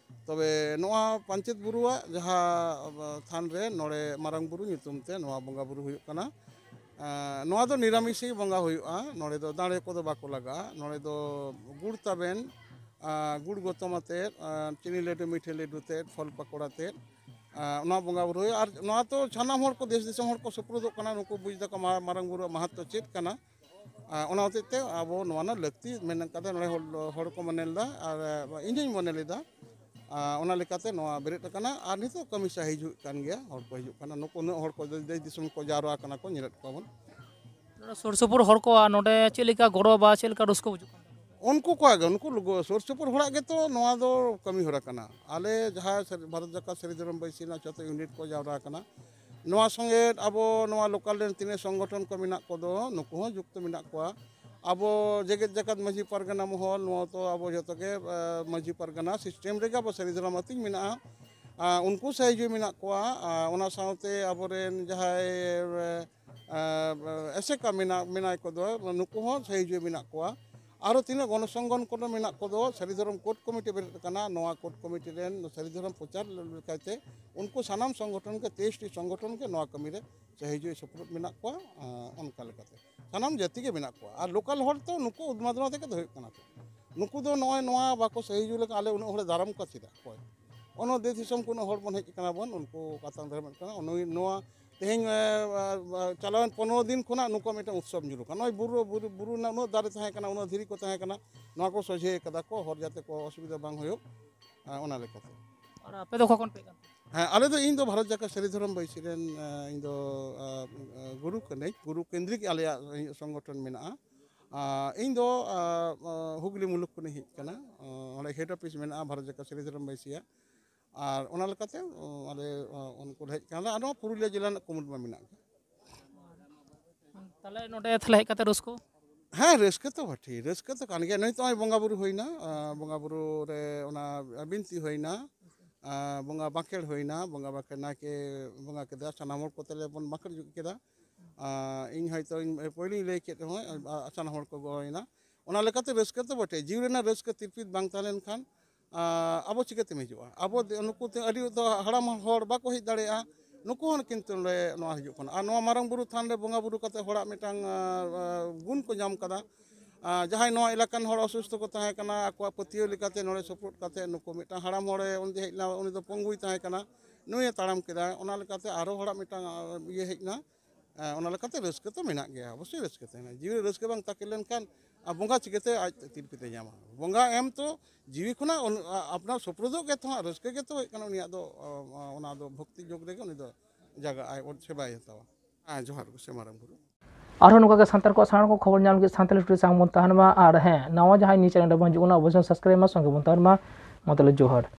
ᱛᱚᱵᱮ ᱱᱚᱣᱟ ᱯᱟᱧᱪᱮᱛ ᱵᱩᱨᱩᱣᱟᱜ ᱡᱟᱦᱟᱸ, ᱟ, ᱛᱷᱟᱱ ᱨᱮ ᱱᱚᱰᱮ ᱢᱟᱨᱟᱝ ᱵᱩᱨᱩ ᱧᱩᱛᱩᱢ ᱛᱮ ᱱᱚᱣᱟ ᱵᱚᱸᱜᱟ ᱵᱩᱨᱩ ᱦᱩᱭᱩᱜ ᱠᱟᱱᱟ᱾ ᱟ, ᱱᱚᱣᱟ ᱫᱚ ᱱᱤᱨᱟᱢᱤᱥᱤ ᱵᱚᱸᱜᱟ ᱦᱩᱭᱩᱜᱼᱟ᱾ ᱱᱚᱰᱮ ᱫᱚ ᱫᱟᱲᱮ ᱠᱚᱫᱚ ᱵᱟᱠᱚ ᱞᱟᱜᱟᱜᱼᱟ᱾ ᱱᱚᱰᱮ ᱫᱚ ᱜᱩᱲ ᱛᱟᱵᱮᱱ, ᱟ, ᱜᱩᱲ ᱜᱚᱛᱚᱢ ᱟᱛᱮᱫ, ᱟ, ᱪᱤᱱᱤ ᱞᱟᱹᱰᱩ, ᱢᱤᱴᱷᱟᱹ ᱞᱟᱹᱰᱩ ᱛᱮᱫ, ᱯᱷᱚᱞ ᱯᱟᱠᱚᱲᱟ ᱛᱮᱫ, ᱟ, ᱱᱚᱣᱟ ᱵᱚᱸᱜᱟ ᱵᱩᱨᱩ ᱦᱩᱭᱩᱜᱼᱟ᱾ ᱟᱨ ᱱᱚᱣᱟ ᱛᱚ ᱥᱟᱱᱟᱢ ᱦᱚᱲ ᱠᱚ, ᱫᱮᱥ ᱫᱤᱥᱚᱢ ᱦᱚᱲ ᱠᱚ ᱥᱩᱯᱨᱩᱫᱚᱜ ᱠᱟᱱᱟ, ᱱᱩᱠᱩ ᱵᱩᱡᱽ ᱫᱟᱠᱚ ᱢᱟ-, ᱢᱟᱨᱟᱝ ᱵᱩᱨᱩᱣᱟᱜ ᱢᱟᱦᱟᱛᱢᱚ ᱪᱮᱫ ᱠᱟᱱᱟ᱾ ᱟ, ᱚᱱᱟ ᱦᱚᱛᱮᱡ ᱛᱮ ᱟᱵᱚ ᱱᱚᱣᱟ ᱨᱮᱱᱟᱜ ᱞᱟᱹᱠᱛᱤ ᱢᱮᱱ ᱠᱟᱛᱮ ᱱᱚᱰᱮ ᱦᱚᱲ, ᱦᱚᱲ ᱠᱚ ᱢᱚᱱᱮ ᱞᱮᱫᱟ ᱟᱨ, ᱟ, ᱤᱧ ᱦᱚᱧ ᱢᱚᱱᱮ ᱞᱮᱫᱟ᱾ ᱟ, ᱚᱱᱟ ᱞᱮᱠᱟᱛᱮ ᱱᱚᱣᱟ ᱵᱮᱨᱮᱫ ᱟᱠᱟᱱᱟ ᱟᱨ ᱱᱤᱛᱚᱜ ᱠᱟᱹᱢᱤ ᱥᱟᱹᱦᱤ ᱦᱤᱡᱩᱜ ᱠᱟᱱ ᱜᱮᱭᱟ, ᱦᱚᱲ ᱠᱚ ᱦᱤᱡᱩᱜ ᱠᱟᱱᱟ, ᱱᱩᱠᱩ ᱩᱱᱟᱹᱜ ᱦᱚᱲ ᱠᱚ ᱫᱮ-, ᱫᱮᱥ ᱫᱤᱥᱚᱢ ᱠᱚ ᱡᱟᱣᱨᱟ ᱟᱠᱟᱱᱟ ᱠᱚ, ᱧᱮᱞᱮᱫ ᱠᱚᱣᱟ ᱵᱚᱱ᱾ ᱱᱚᱰᱮ ᱥᱩᱨ ᱥᱩᱯᱩᱨ ᱦᱚᱲ ᱠᱚᱣᱟᱜ ᱱᱚᱰᱮ ᱪᱮᱫ ᱞᱮᱠᱟ ᱜᱚᱲᱚ ᱵᱟ ᱪᱮᱫ ᱞᱮᱠᱟ ᱨᱟᱹᱥᱠᱟᱹ ᱵᱩᱡᱩᱜ ᱠᱟᱱ ᱛᱟᱠᱚᱣᱟ? ᱩᱱᱠᱩ ᱠᱚᱣᱟᱜ ᱜᱮ, ᱩᱱᱠᱩ ᱞᱩᱜᱩ-, ᱥᱩᱨ ᱥᱩᱯᱩᱨ ᱦᱚᱲᱟᱜ ᱜᱮᱛᱚ ᱱᱚᱣᱟ ᱫᱚ ᱠᱟᱹᱢᱤ ᱦᱚᱨᱟ ᱠᱟᱱᱟ᱾ ᱟᱞᱮ ᱡᱟᱦᱟᱸ ᱥᱟᱹᱨᱤ-, ᱵᱷᱟᱨᱚᱛ ᱡᱟᱠᱟᱛ ᱥᱟᱹᱨᱤ ᱫᱷᱚᱨᱚᱢ ᱵᱟᱹᱭᱥᱤ ᱨᱮᱱᱟᱜ ᱡᱚᱛᱚ ᱤᱭᱩᱱᱤᱴ ᱠᱚ ᱡᱟᱣᱨᱟ ᱟᱠᱟᱱᱟ᱾ ᱱᱚᱣᱟ ᱥᱚᱸᱜᱮ ᱟᱵᱚ ᱱᱚᱣᱟ ᱞᱳᱠᱟᱞ ᱨᱮᱱ ᱛᱤᱱᱟᱹᱜ ᱥᱚᱝᱜᱚᱴᱷᱚᱱ ᱠᱚ ᱢᱮᱱᱟᱜ ᱠᱚᱫᱚ, ᱱᱩᱠᱩ ᱦᱚᱸ ᱡᱩᱠᱛᱚ ᱢᱮᱱᱟᱜ ᱠᱚᱣᱟ᱾ ᱟᱵᱚ ᱡᱮᱜᱮᱛ ᱡᱟᱠᱟᱛ ᱢᱟᱹᱡᱷᱤ ᱯᱟᱨᱜᱟᱱᱟ ᱢᱚᱦᱚᱞ, ᱱᱚᱣᱟ ᱛᱚ ᱟᱵᱚ ᱡᱚᱛᱚ ᱜᱮ, ᱟ, ᱢᱟᱹᱡᱷᱤ ᱯᱟᱨᱜᱟᱱᱟ ᱥᱤᱥᱴᱮᱢ ᱨᱮᱜᱮ ᱟᱵᱚ ᱥᱟᱹᱨᱤ ᱫᱷᱚᱨᱚᱢ ᱟᱹᱛᱤᱧ ᱢᱮᱱᱟᱜᱼᱟ᱾ ᱟ, ᱩᱱᱠᱩ ᱥᱟᱹᱦᱤᱡᱩᱦᱤ ᱢᱮᱱᱟᱜ ᱠᱚᱣᱟ᱾ ᱟ, ᱚᱱᱟ ᱥᱟᱶᱛᱮ ᱟᱵᱚᱨᱮᱱ ᱡᱟᱦᱟᱸᱭ, ᱮ, ᱮ, ᱮᱥᱮᱠᱟ ᱢᱮᱱᱟᱜ, ᱢᱮᱱᱟᱭ ᱠᱚᱫᱚ, ᱱᱩᱠᱩ ᱦᱚᱸ ᱥᱟᱹᱦᱤᱡᱩᱦᱤ ᱢᱮᱱᱟᱜ ᱠᱚᱣᱟ᱾ ᱟᱨᱚ ᱛᱤᱱᱟᱹᱜ ᱜᱚᱱᱚ ᱥᱚᱝᱜᱚᱴᱷᱚᱱ ᱠᱚ ᱢᱮᱱᱟᱜ ᱠᱚᱫᱚ, ᱥᱟᱹᱨᱤ ᱫᱷᱚᱨᱚᱢ ᱠᱳᱰ ᱠᱚᱢᱤᱴᱤ ᱵᱮᱨᱮᱫ ᱟᱠᱟᱱᱟ᱾ ᱱᱚᱣᱟ ᱠᱳᱰ ᱠᱚᱢᱤᱴᱤ ᱨᱮᱱ ᱥᱟᱹᱨᱤ ᱫᱷᱚᱨᱚᱢ ᱯᱨᱚᱪᱟᱨ ᱞᱮᱠᱟᱛᱮ ᱩᱱᱠᱩ ᱥᱟᱱᱟᱢ ᱥᱚᱝᱜᱚᱴᱷᱚᱱ ᱜᱮ, ᱛᱮᱭᱤᱥ ᱴᱤ ᱥᱚᱝᱜᱚᱴᱷᱚᱱ ᱜᱮ ᱱᱚᱣᱟ ᱠᱟᱹᱢᱤ ᱨᱮ ᱥᱟᱹᱦᱤᱡᱩᱦᱤ ᱥᱚᱯᱚᱦᱚᱫ ᱢᱮᱱᱟᱜ ᱠᱚᱣᱟ᱾ ᱟ, ᱚᱱᱠᱟ ᱞᱮᱠᱟᱛᱮ ᱥᱟᱱᱟᱢ ᱡᱟᱹᱛᱤ ᱜᱮ ᱢᱮᱱᱟᱜ ᱠᱚᱣᱟ᱾ ᱟᱨ ᱞᱳᱠᱟᱞ ᱦᱚᱲ ᱛᱚ ᱱᱩᱠᱩ ᱩᱫᱢᱟᱫᱱᱟ ᱛᱮᱜᱮ ᱫᱚ ᱦᱩᱭᱩᱜ ᱠᱟᱱᱟ ᱠᱚ᱾ ᱱᱩᱠᱩ ᱫᱚ ᱱᱚᱜᱼᱚᱭ ᱱᱚᱣᱟ ᱵᱟᱠᱚ ᱥᱟᱹᱦᱤᱡᱩᱦᱤ ᱞᱮᱠᱷᱟᱱ ᱟᱞᱮ ᱩᱱᱟᱹᱜ ᱦᱚᱲᱮ ᱫᱟᱨᱟᱢ ᱠᱚᱣᱟ ᱪᱮᱫᱟᱜ? ᱚᱠᱚᱭ? ᱚᱱᱟ ᱫᱮᱥ ᱫᱤᱥᱚᱢ ᱠᱷᱚᱱ ᱦᱚᱲ ᱵᱚᱱ ᱦᱮᱡ ᱟᱠᱟᱱᱟ ᱵᱚᱱ, ᱩᱱᱠᱩ ᱠᱟᱛᱷᱟ ᱫᱷᱚᱨᱚᱢ ᱠᱟᱱᱟ᱾ ᱩᱱᱤ ᱱᱚᱣᱟ ᱛᱮᱦᱮᱧ, ᱮ, ᱮ, ᱪᱟᱞᱟᱣᱮᱱ ᱯᱚᱱᱨᱚ ᱫᱤᱱ ᱠᱷᱚᱱᱟᱜ ᱱᱩᱠᱩᱣᱟᱜ ᱢᱤᱫᱴᱟᱝ ᱩᱛᱥᱚᱵ ᱧᱩᱨᱩ ᱠᱟᱱᱟ᱾ ᱱᱚᱜᱼᱚᱭ ᱵᱩᱨᱩ, ᱵᱩᱨᱩ, ᱵᱩᱨᱩ ᱨᱮᱱᱟᱜ ᱩᱱᱟᱹᱜ ᱫᱟᱨᱮ ᱛᱟᱦᱮᱸ ᱠᱟᱱᱟ, ᱩᱱᱟᱹᱜ ᱫᱷᱤᱨᱤ ᱠᱚ ᱛᱟᱦᱮᱸ ᱠᱟᱱᱟ, ᱱᱚᱣᱟ ᱠᱚ ᱥᱚᱡᱷᱮ ᱠᱟᱫᱟ ᱠᱚ, ᱦᱚᱨ ᱡᱟᱛᱮ ᱠᱚ ᱚᱥᱩᱵᱤᱫᱷᱟ ᱵᱟᱝ ᱦᱩᱭᱩᱜ, ᱮ, ᱚᱱᱟ ᱞᱮᱠᱟᱛᱮ᱾ ᱟᱨ ᱟᱯᱮ ᱫᱚ ᱚᱠᱟ ᱠᱷᱚᱱ ᱯᱮ ᱦᱮᱡ ᱠᱟᱱ ᱛᱮ? ᱦᱮᱸ, ᱟᱞᱮ ᱫᱚ, ᱤᱧ ᱫᱚ ᱵᱷᱟᱨᱚᱛ ᱡᱟᱠᱟᱛ ᱥᱟᱹᱨᱤ ᱫᱷᱚᱨᱚᱢ ᱵᱟᱹᱭᱥᱤ ᱨᱮᱱ, ᱮ, ᱤᱧ ᱫᱚ, ᱮ, ᱮ, ᱜᱩᱨᱩ ᱠᱟᱹᱱᱟᱹᱧ, ᱜᱩᱨᱩ ᱠᱮᱱᱫᱨᱤᱠ ᱟᱞᱮᱭᱟᱜ ᱥᱚᱝᱜᱚᱴᱷᱚᱱ ᱢᱮᱱᱟᱜᱼᱟ᱾ ᱟ, ᱤᱧ ᱫᱚ, ᱟ, ᱟ, ᱦᱩᱜᱽᱞᱤ ᱢᱩᱞᱩᱠ ᱠᱷᱚᱱᱤᱧ ᱦᱮᱡ ᱟᱠᱟᱱᱟ᱾ ᱟ, ᱚᱸᱰᱮ ᱦᱮᱰ ᱚᱯᱷᱤᱥ ᱢᱮᱱᱟᱜᱼᱟ ᱵᱷᱟᱨᱚᱛ ᱡᱟᱠᱟᱛ ᱥᱟᱹᱨᱤ ᱫᱷᱚᱨᱚᱢ ᱵᱟᱹᱭᱥᱤᱭᱟᱜ᱾ ᱟᱨ ᱚᱱᱟ ᱞᱮᱠᱟᱛᱮ, ᱚ, ᱟᱞᱮ, ᱚ, ᱩᱱᱠᱩ ᱞᱮ ᱦᱮᱡ ᱟᱠᱟᱱᱟ᱾ ᱟᱨ ᱱᱚᱣᱟ ᱯᱩᱨᱩᱞᱤᱭᱟᱹ ᱡᱮᱞᱟ ᱨᱮᱱᱟᱜ ᱠᱩᱢᱩᱴ ᱢᱟ ᱢᱮᱱᱟᱜ ᱜᱮ᱾ ᱛᱟᱦᱚᱞᱮ ᱱᱚᱰᱮ ᱛᱟᱦᱚᱞᱮ ᱦᱮᱡ ᱠᱟᱛᱮ ᱨᱟᱹᱥᱠᱟᱹ? ᱦᱮᱸ, ᱨᱟᱹᱥᱠᱟᱹ ᱛᱚ ᱵᱚᱴᱷᱮ, ᱨᱟᱹᱥᱠᱟᱹ ᱛᱚ ᱠᱟᱱ ᱜᱮᱭᱟ᱾ ᱱᱩᱭ ᱛᱚ ᱱᱚᱜᱼᱚᱭ ᱵᱚᱸᱜᱟ ᱵᱩᱨᱩ ᱦᱩᱭᱱᱟ, ᱟᱸ, ᱵᱚᱸᱜᱟ ᱵᱩᱨᱩ ᱨᱮ ᱚᱱᱟ ᱵᱤᱱᱛᱤ ᱦᱩᱭᱱᱟ, ᱟᱸ, ᱵᱚᱸᱜᱟ ᱵᱟᱸᱠᱷᱮᱲ ᱦᱩᱭᱱᱟ, ᱵᱚᱸᱜᱟ ᱵᱟᱸᱠᱷᱮᱲ ᱱᱟᱭᱠᱮ ᱵᱚᱸᱜᱟ ᱠᱮᱫᱟ, ᱥᱟᱱᱟᱢ ᱦᱚᱲ ᱠᱚᱛᱮ ᱞᱮ ᱵᱚᱱ ᱵᱟᱸᱠᱷᱮᱲ ᱡᱩᱛ ᱠᱮᱫᱟ᱾ ᱟᱸ, ᱤᱧ ᱦᱚᱭᱛᱳ ᱤᱧ ᱯᱳᱭᱞᱳᱧ ᱞᱟᱹᱭ ᱠᱮᱫ ᱨᱮᱦᱚᱸ, ᱟᱸ, ᱥᱟᱱᱟᱢ ᱦᱚᱲ ᱠᱚ ᱜᱚᱲᱚᱭᱮᱱᱟ᱾ ᱚᱱᱟ ᱞᱮᱠᱟᱛᱮ ᱨᱟᱹᱥᱠᱟᱹ ᱛᱚ ᱵᱚᱴᱷᱮ, ᱡᱤᱣᱤ ᱨᱮᱱᱟᱜ ᱨᱟᱹᱥᱠᱟᱹ ᱛᱤᱨᱯᱤᱛ ᱵᱟᱝ ᱛᱟᱦᱮᱸ ᱞᱮᱱᱠᱷᱟᱱ, ᱟᱸ, ᱟᱵᱚ ᱪᱤᱠᱟᱹᱛᱮᱢ ᱦᱤᱡᱩᱜᱼᱟ? ᱟᱵᱚ ᱫᱮ-, ᱱᱩᱠᱩ ᱛᱮ ᱟᱹᱰᱤ ᱫᱚ ᱦᱟᱲᱟᱢ ᱦᱚᱲ ᱵᱟᱠᱚ ᱦᱮᱡ ᱫᱟᱲᱮᱭᱟᱜᱼᱟ, ᱱᱩᱠᱩ ᱦᱚᱸ ᱠᱤᱱᱛᱩ ᱱᱚᱰᱮ ᱱᱚᱣᱟ ᱦᱤᱡᱩᱜ ᱠᱟᱱᱟ᱾ ᱟᱨ ᱱᱚᱣᱟ ᱢᱟᱨᱟᱝ ᱵᱩᱨᱩ ᱛᱷᱟᱱ ᱨᱮ ᱵᱚᱸᱜᱟ ᱵᱩᱨᱩ ᱠᱟᱛᱮ ᱦᱚᱲᱟᱜ ᱢᱤᱫᱴᱟᱝ, ᱟᱸ, ᱟᱸ, ᱜᱩᱱ ᱠᱚ ᱧᱟᱢ ᱠᱟᱫᱟ᱾ ᱟᱸ, ᱡᱟᱦᱟᱸᱭ ᱱᱚᱣᱟ ᱮᱞᱟᱠᱟᱱ ᱦᱚᱲ ᱚᱥᱩᱥᱛᱷᱚ ᱠᱚ ᱛᱟᱦᱮᱸ ᱠᱟᱱᱟ, ᱟᱠᱚᱣᱟᱜ ᱯᱟᱹᱛᱭᱟᱹᱣ ᱞᱮᱠᱟᱛᱮ ᱱᱚᱰᱮ ᱥᱚᱯᱚᱦᱚᱫ ᱠᱟᱛᱮ ᱱᱩᱠᱩ ᱢᱤᱫᱴᱟᱝ ᱦᱟᱲᱟᱢ ᱦᱚᱲᱮ ᱩᱱᱤ ᱦᱮᱡ ᱞᱮᱱᱟ, ᱩᱱᱤ ᱫᱚ ᱯᱚᱝᱜᱩᱭ ᱛᱟᱦᱮᱸ ᱠᱟᱱᱟ, ᱱᱩᱭᱮ ᱛᱟᱲᱟᱢ ᱠᱮᱫᱟ᱾ ᱚᱱᱟ ᱞᱮᱠᱟᱛᱮ ᱟᱨᱚ ᱦᱚᱲᱟᱜ ᱢᱤᱫᱴᱟᱝ, ᱟᱸ, ᱤᱭᱟᱹ ᱦᱮᱡ ᱮᱱᱟ᱾ ᱦᱮᱸ, ᱚᱱᱟ ᱞᱮᱠᱟᱛᱮ ᱨᱟᱹᱥᱠᱟᱹ ᱛᱚ ᱢᱮᱱᱟᱜ ᱜᱮᱭᱟ, ᱚᱵᱚᱥᱥᱳᱭ ᱨᱟᱹᱥᱠᱟᱹ ᱛᱟᱦᱮᱱᱟ᱾ ᱡᱤᱣᱤ ᱨᱮ ᱨᱟᱹᱥᱠᱟᱹ ᱵᱟᱝ ᱛᱟᱦᱮᱸ ᱞᱮᱱᱠᱷᱟᱱ ᱟᱨ ᱵᱚᱸᱜᱟ ᱪᱤᱠᱟᱹᱛᱮ ᱟᱡ ᱛᱤᱨᱯᱤᱛᱮ ᱧᱟᱢᱟ? ᱵᱚᱸᱜᱟ ᱮᱢ ᱛᱚ ᱡᱤᱣᱤ ᱠᱷᱚᱱᱟᱜ ᱚᱱ-, ᱟ-, ᱟᱯᱱᱟᱨ ᱥᱚᱯᱨᱚᱫᱚᱜ ᱜᱮ ᱛᱚ ᱦᱟᱸᱜ ᱨᱟᱹᱥᱠᱟᱹ ᱜᱮᱛᱚ ᱦᱩᱭᱩᱜ ᱠᱟᱱᱟ ᱩᱱᱤᱭᱟᱜ ᱫᱚ, ᱟ, ᱟ, ᱚᱱᱟ ᱫᱚ ᱵᱷᱚᱠᱛᱤ ᱡᱳᱜᱽ ᱨᱮᱜᱮ ᱩᱱᱤ ᱫᱚ ᱡᱟᱜᱟᱜ ᱟᱭ, ᱚᱱ-, ᱥᱮᱵᱟᱭ ᱦᱟᱛᱟᱣᱟ᱾ ᱦᱮᱸ, ᱡᱚᱦᱟᱨ ᱜᱮ ᱥᱮ ᱢᱟᱨᱟᱝ ᱵᱩᱨᱩ᱾ ᱟᱨᱦᱚᱸ ᱱᱚᱝᱠᱟ ᱜᱮ ᱥᱟᱱᱛᱟᱲ ᱠᱚᱣᱟᱜ ᱥᱟᱱᱟᱢ ᱠᱚ ᱠᱷᱚᱵᱚᱨ ᱧᱟᱢ ᱞᱟᱹᱜᱤᱫ ᱥᱟᱱᱛᱟᱲᱤ ᱴᱩᱰᱮ ᱥᱟᱶ ᱵᱚᱱ ᱛᱟᱦᱮᱱ ᱢᱟ᱾ ᱟᱨ ᱦᱮᱸ, ᱱᱟᱣᱟ ᱡᱟᱦᱟᱸᱭ ᱱᱤᱭᱟᱹ ᱪᱮᱱᱮᱞ ᱨᱮᱵᱚᱱ ᱦᱤᱡᱩᱜ ᱠᱟᱱᱟ, ᱚᱵᱚᱥᱥᱳᱭ ᱥᱟᱵᱥᱠᱨᱟᱭᱤᱵ ᱢᱟ, ᱥᱚᱸᱜᱮ ᱵᱚᱱ ᱛᱟᱦᱮᱱ ᱢᱟ᱾ ᱢᱟ ᱛᱟᱦᱚᱞᱮ ᱡᱚᱦᱟᱨ᱾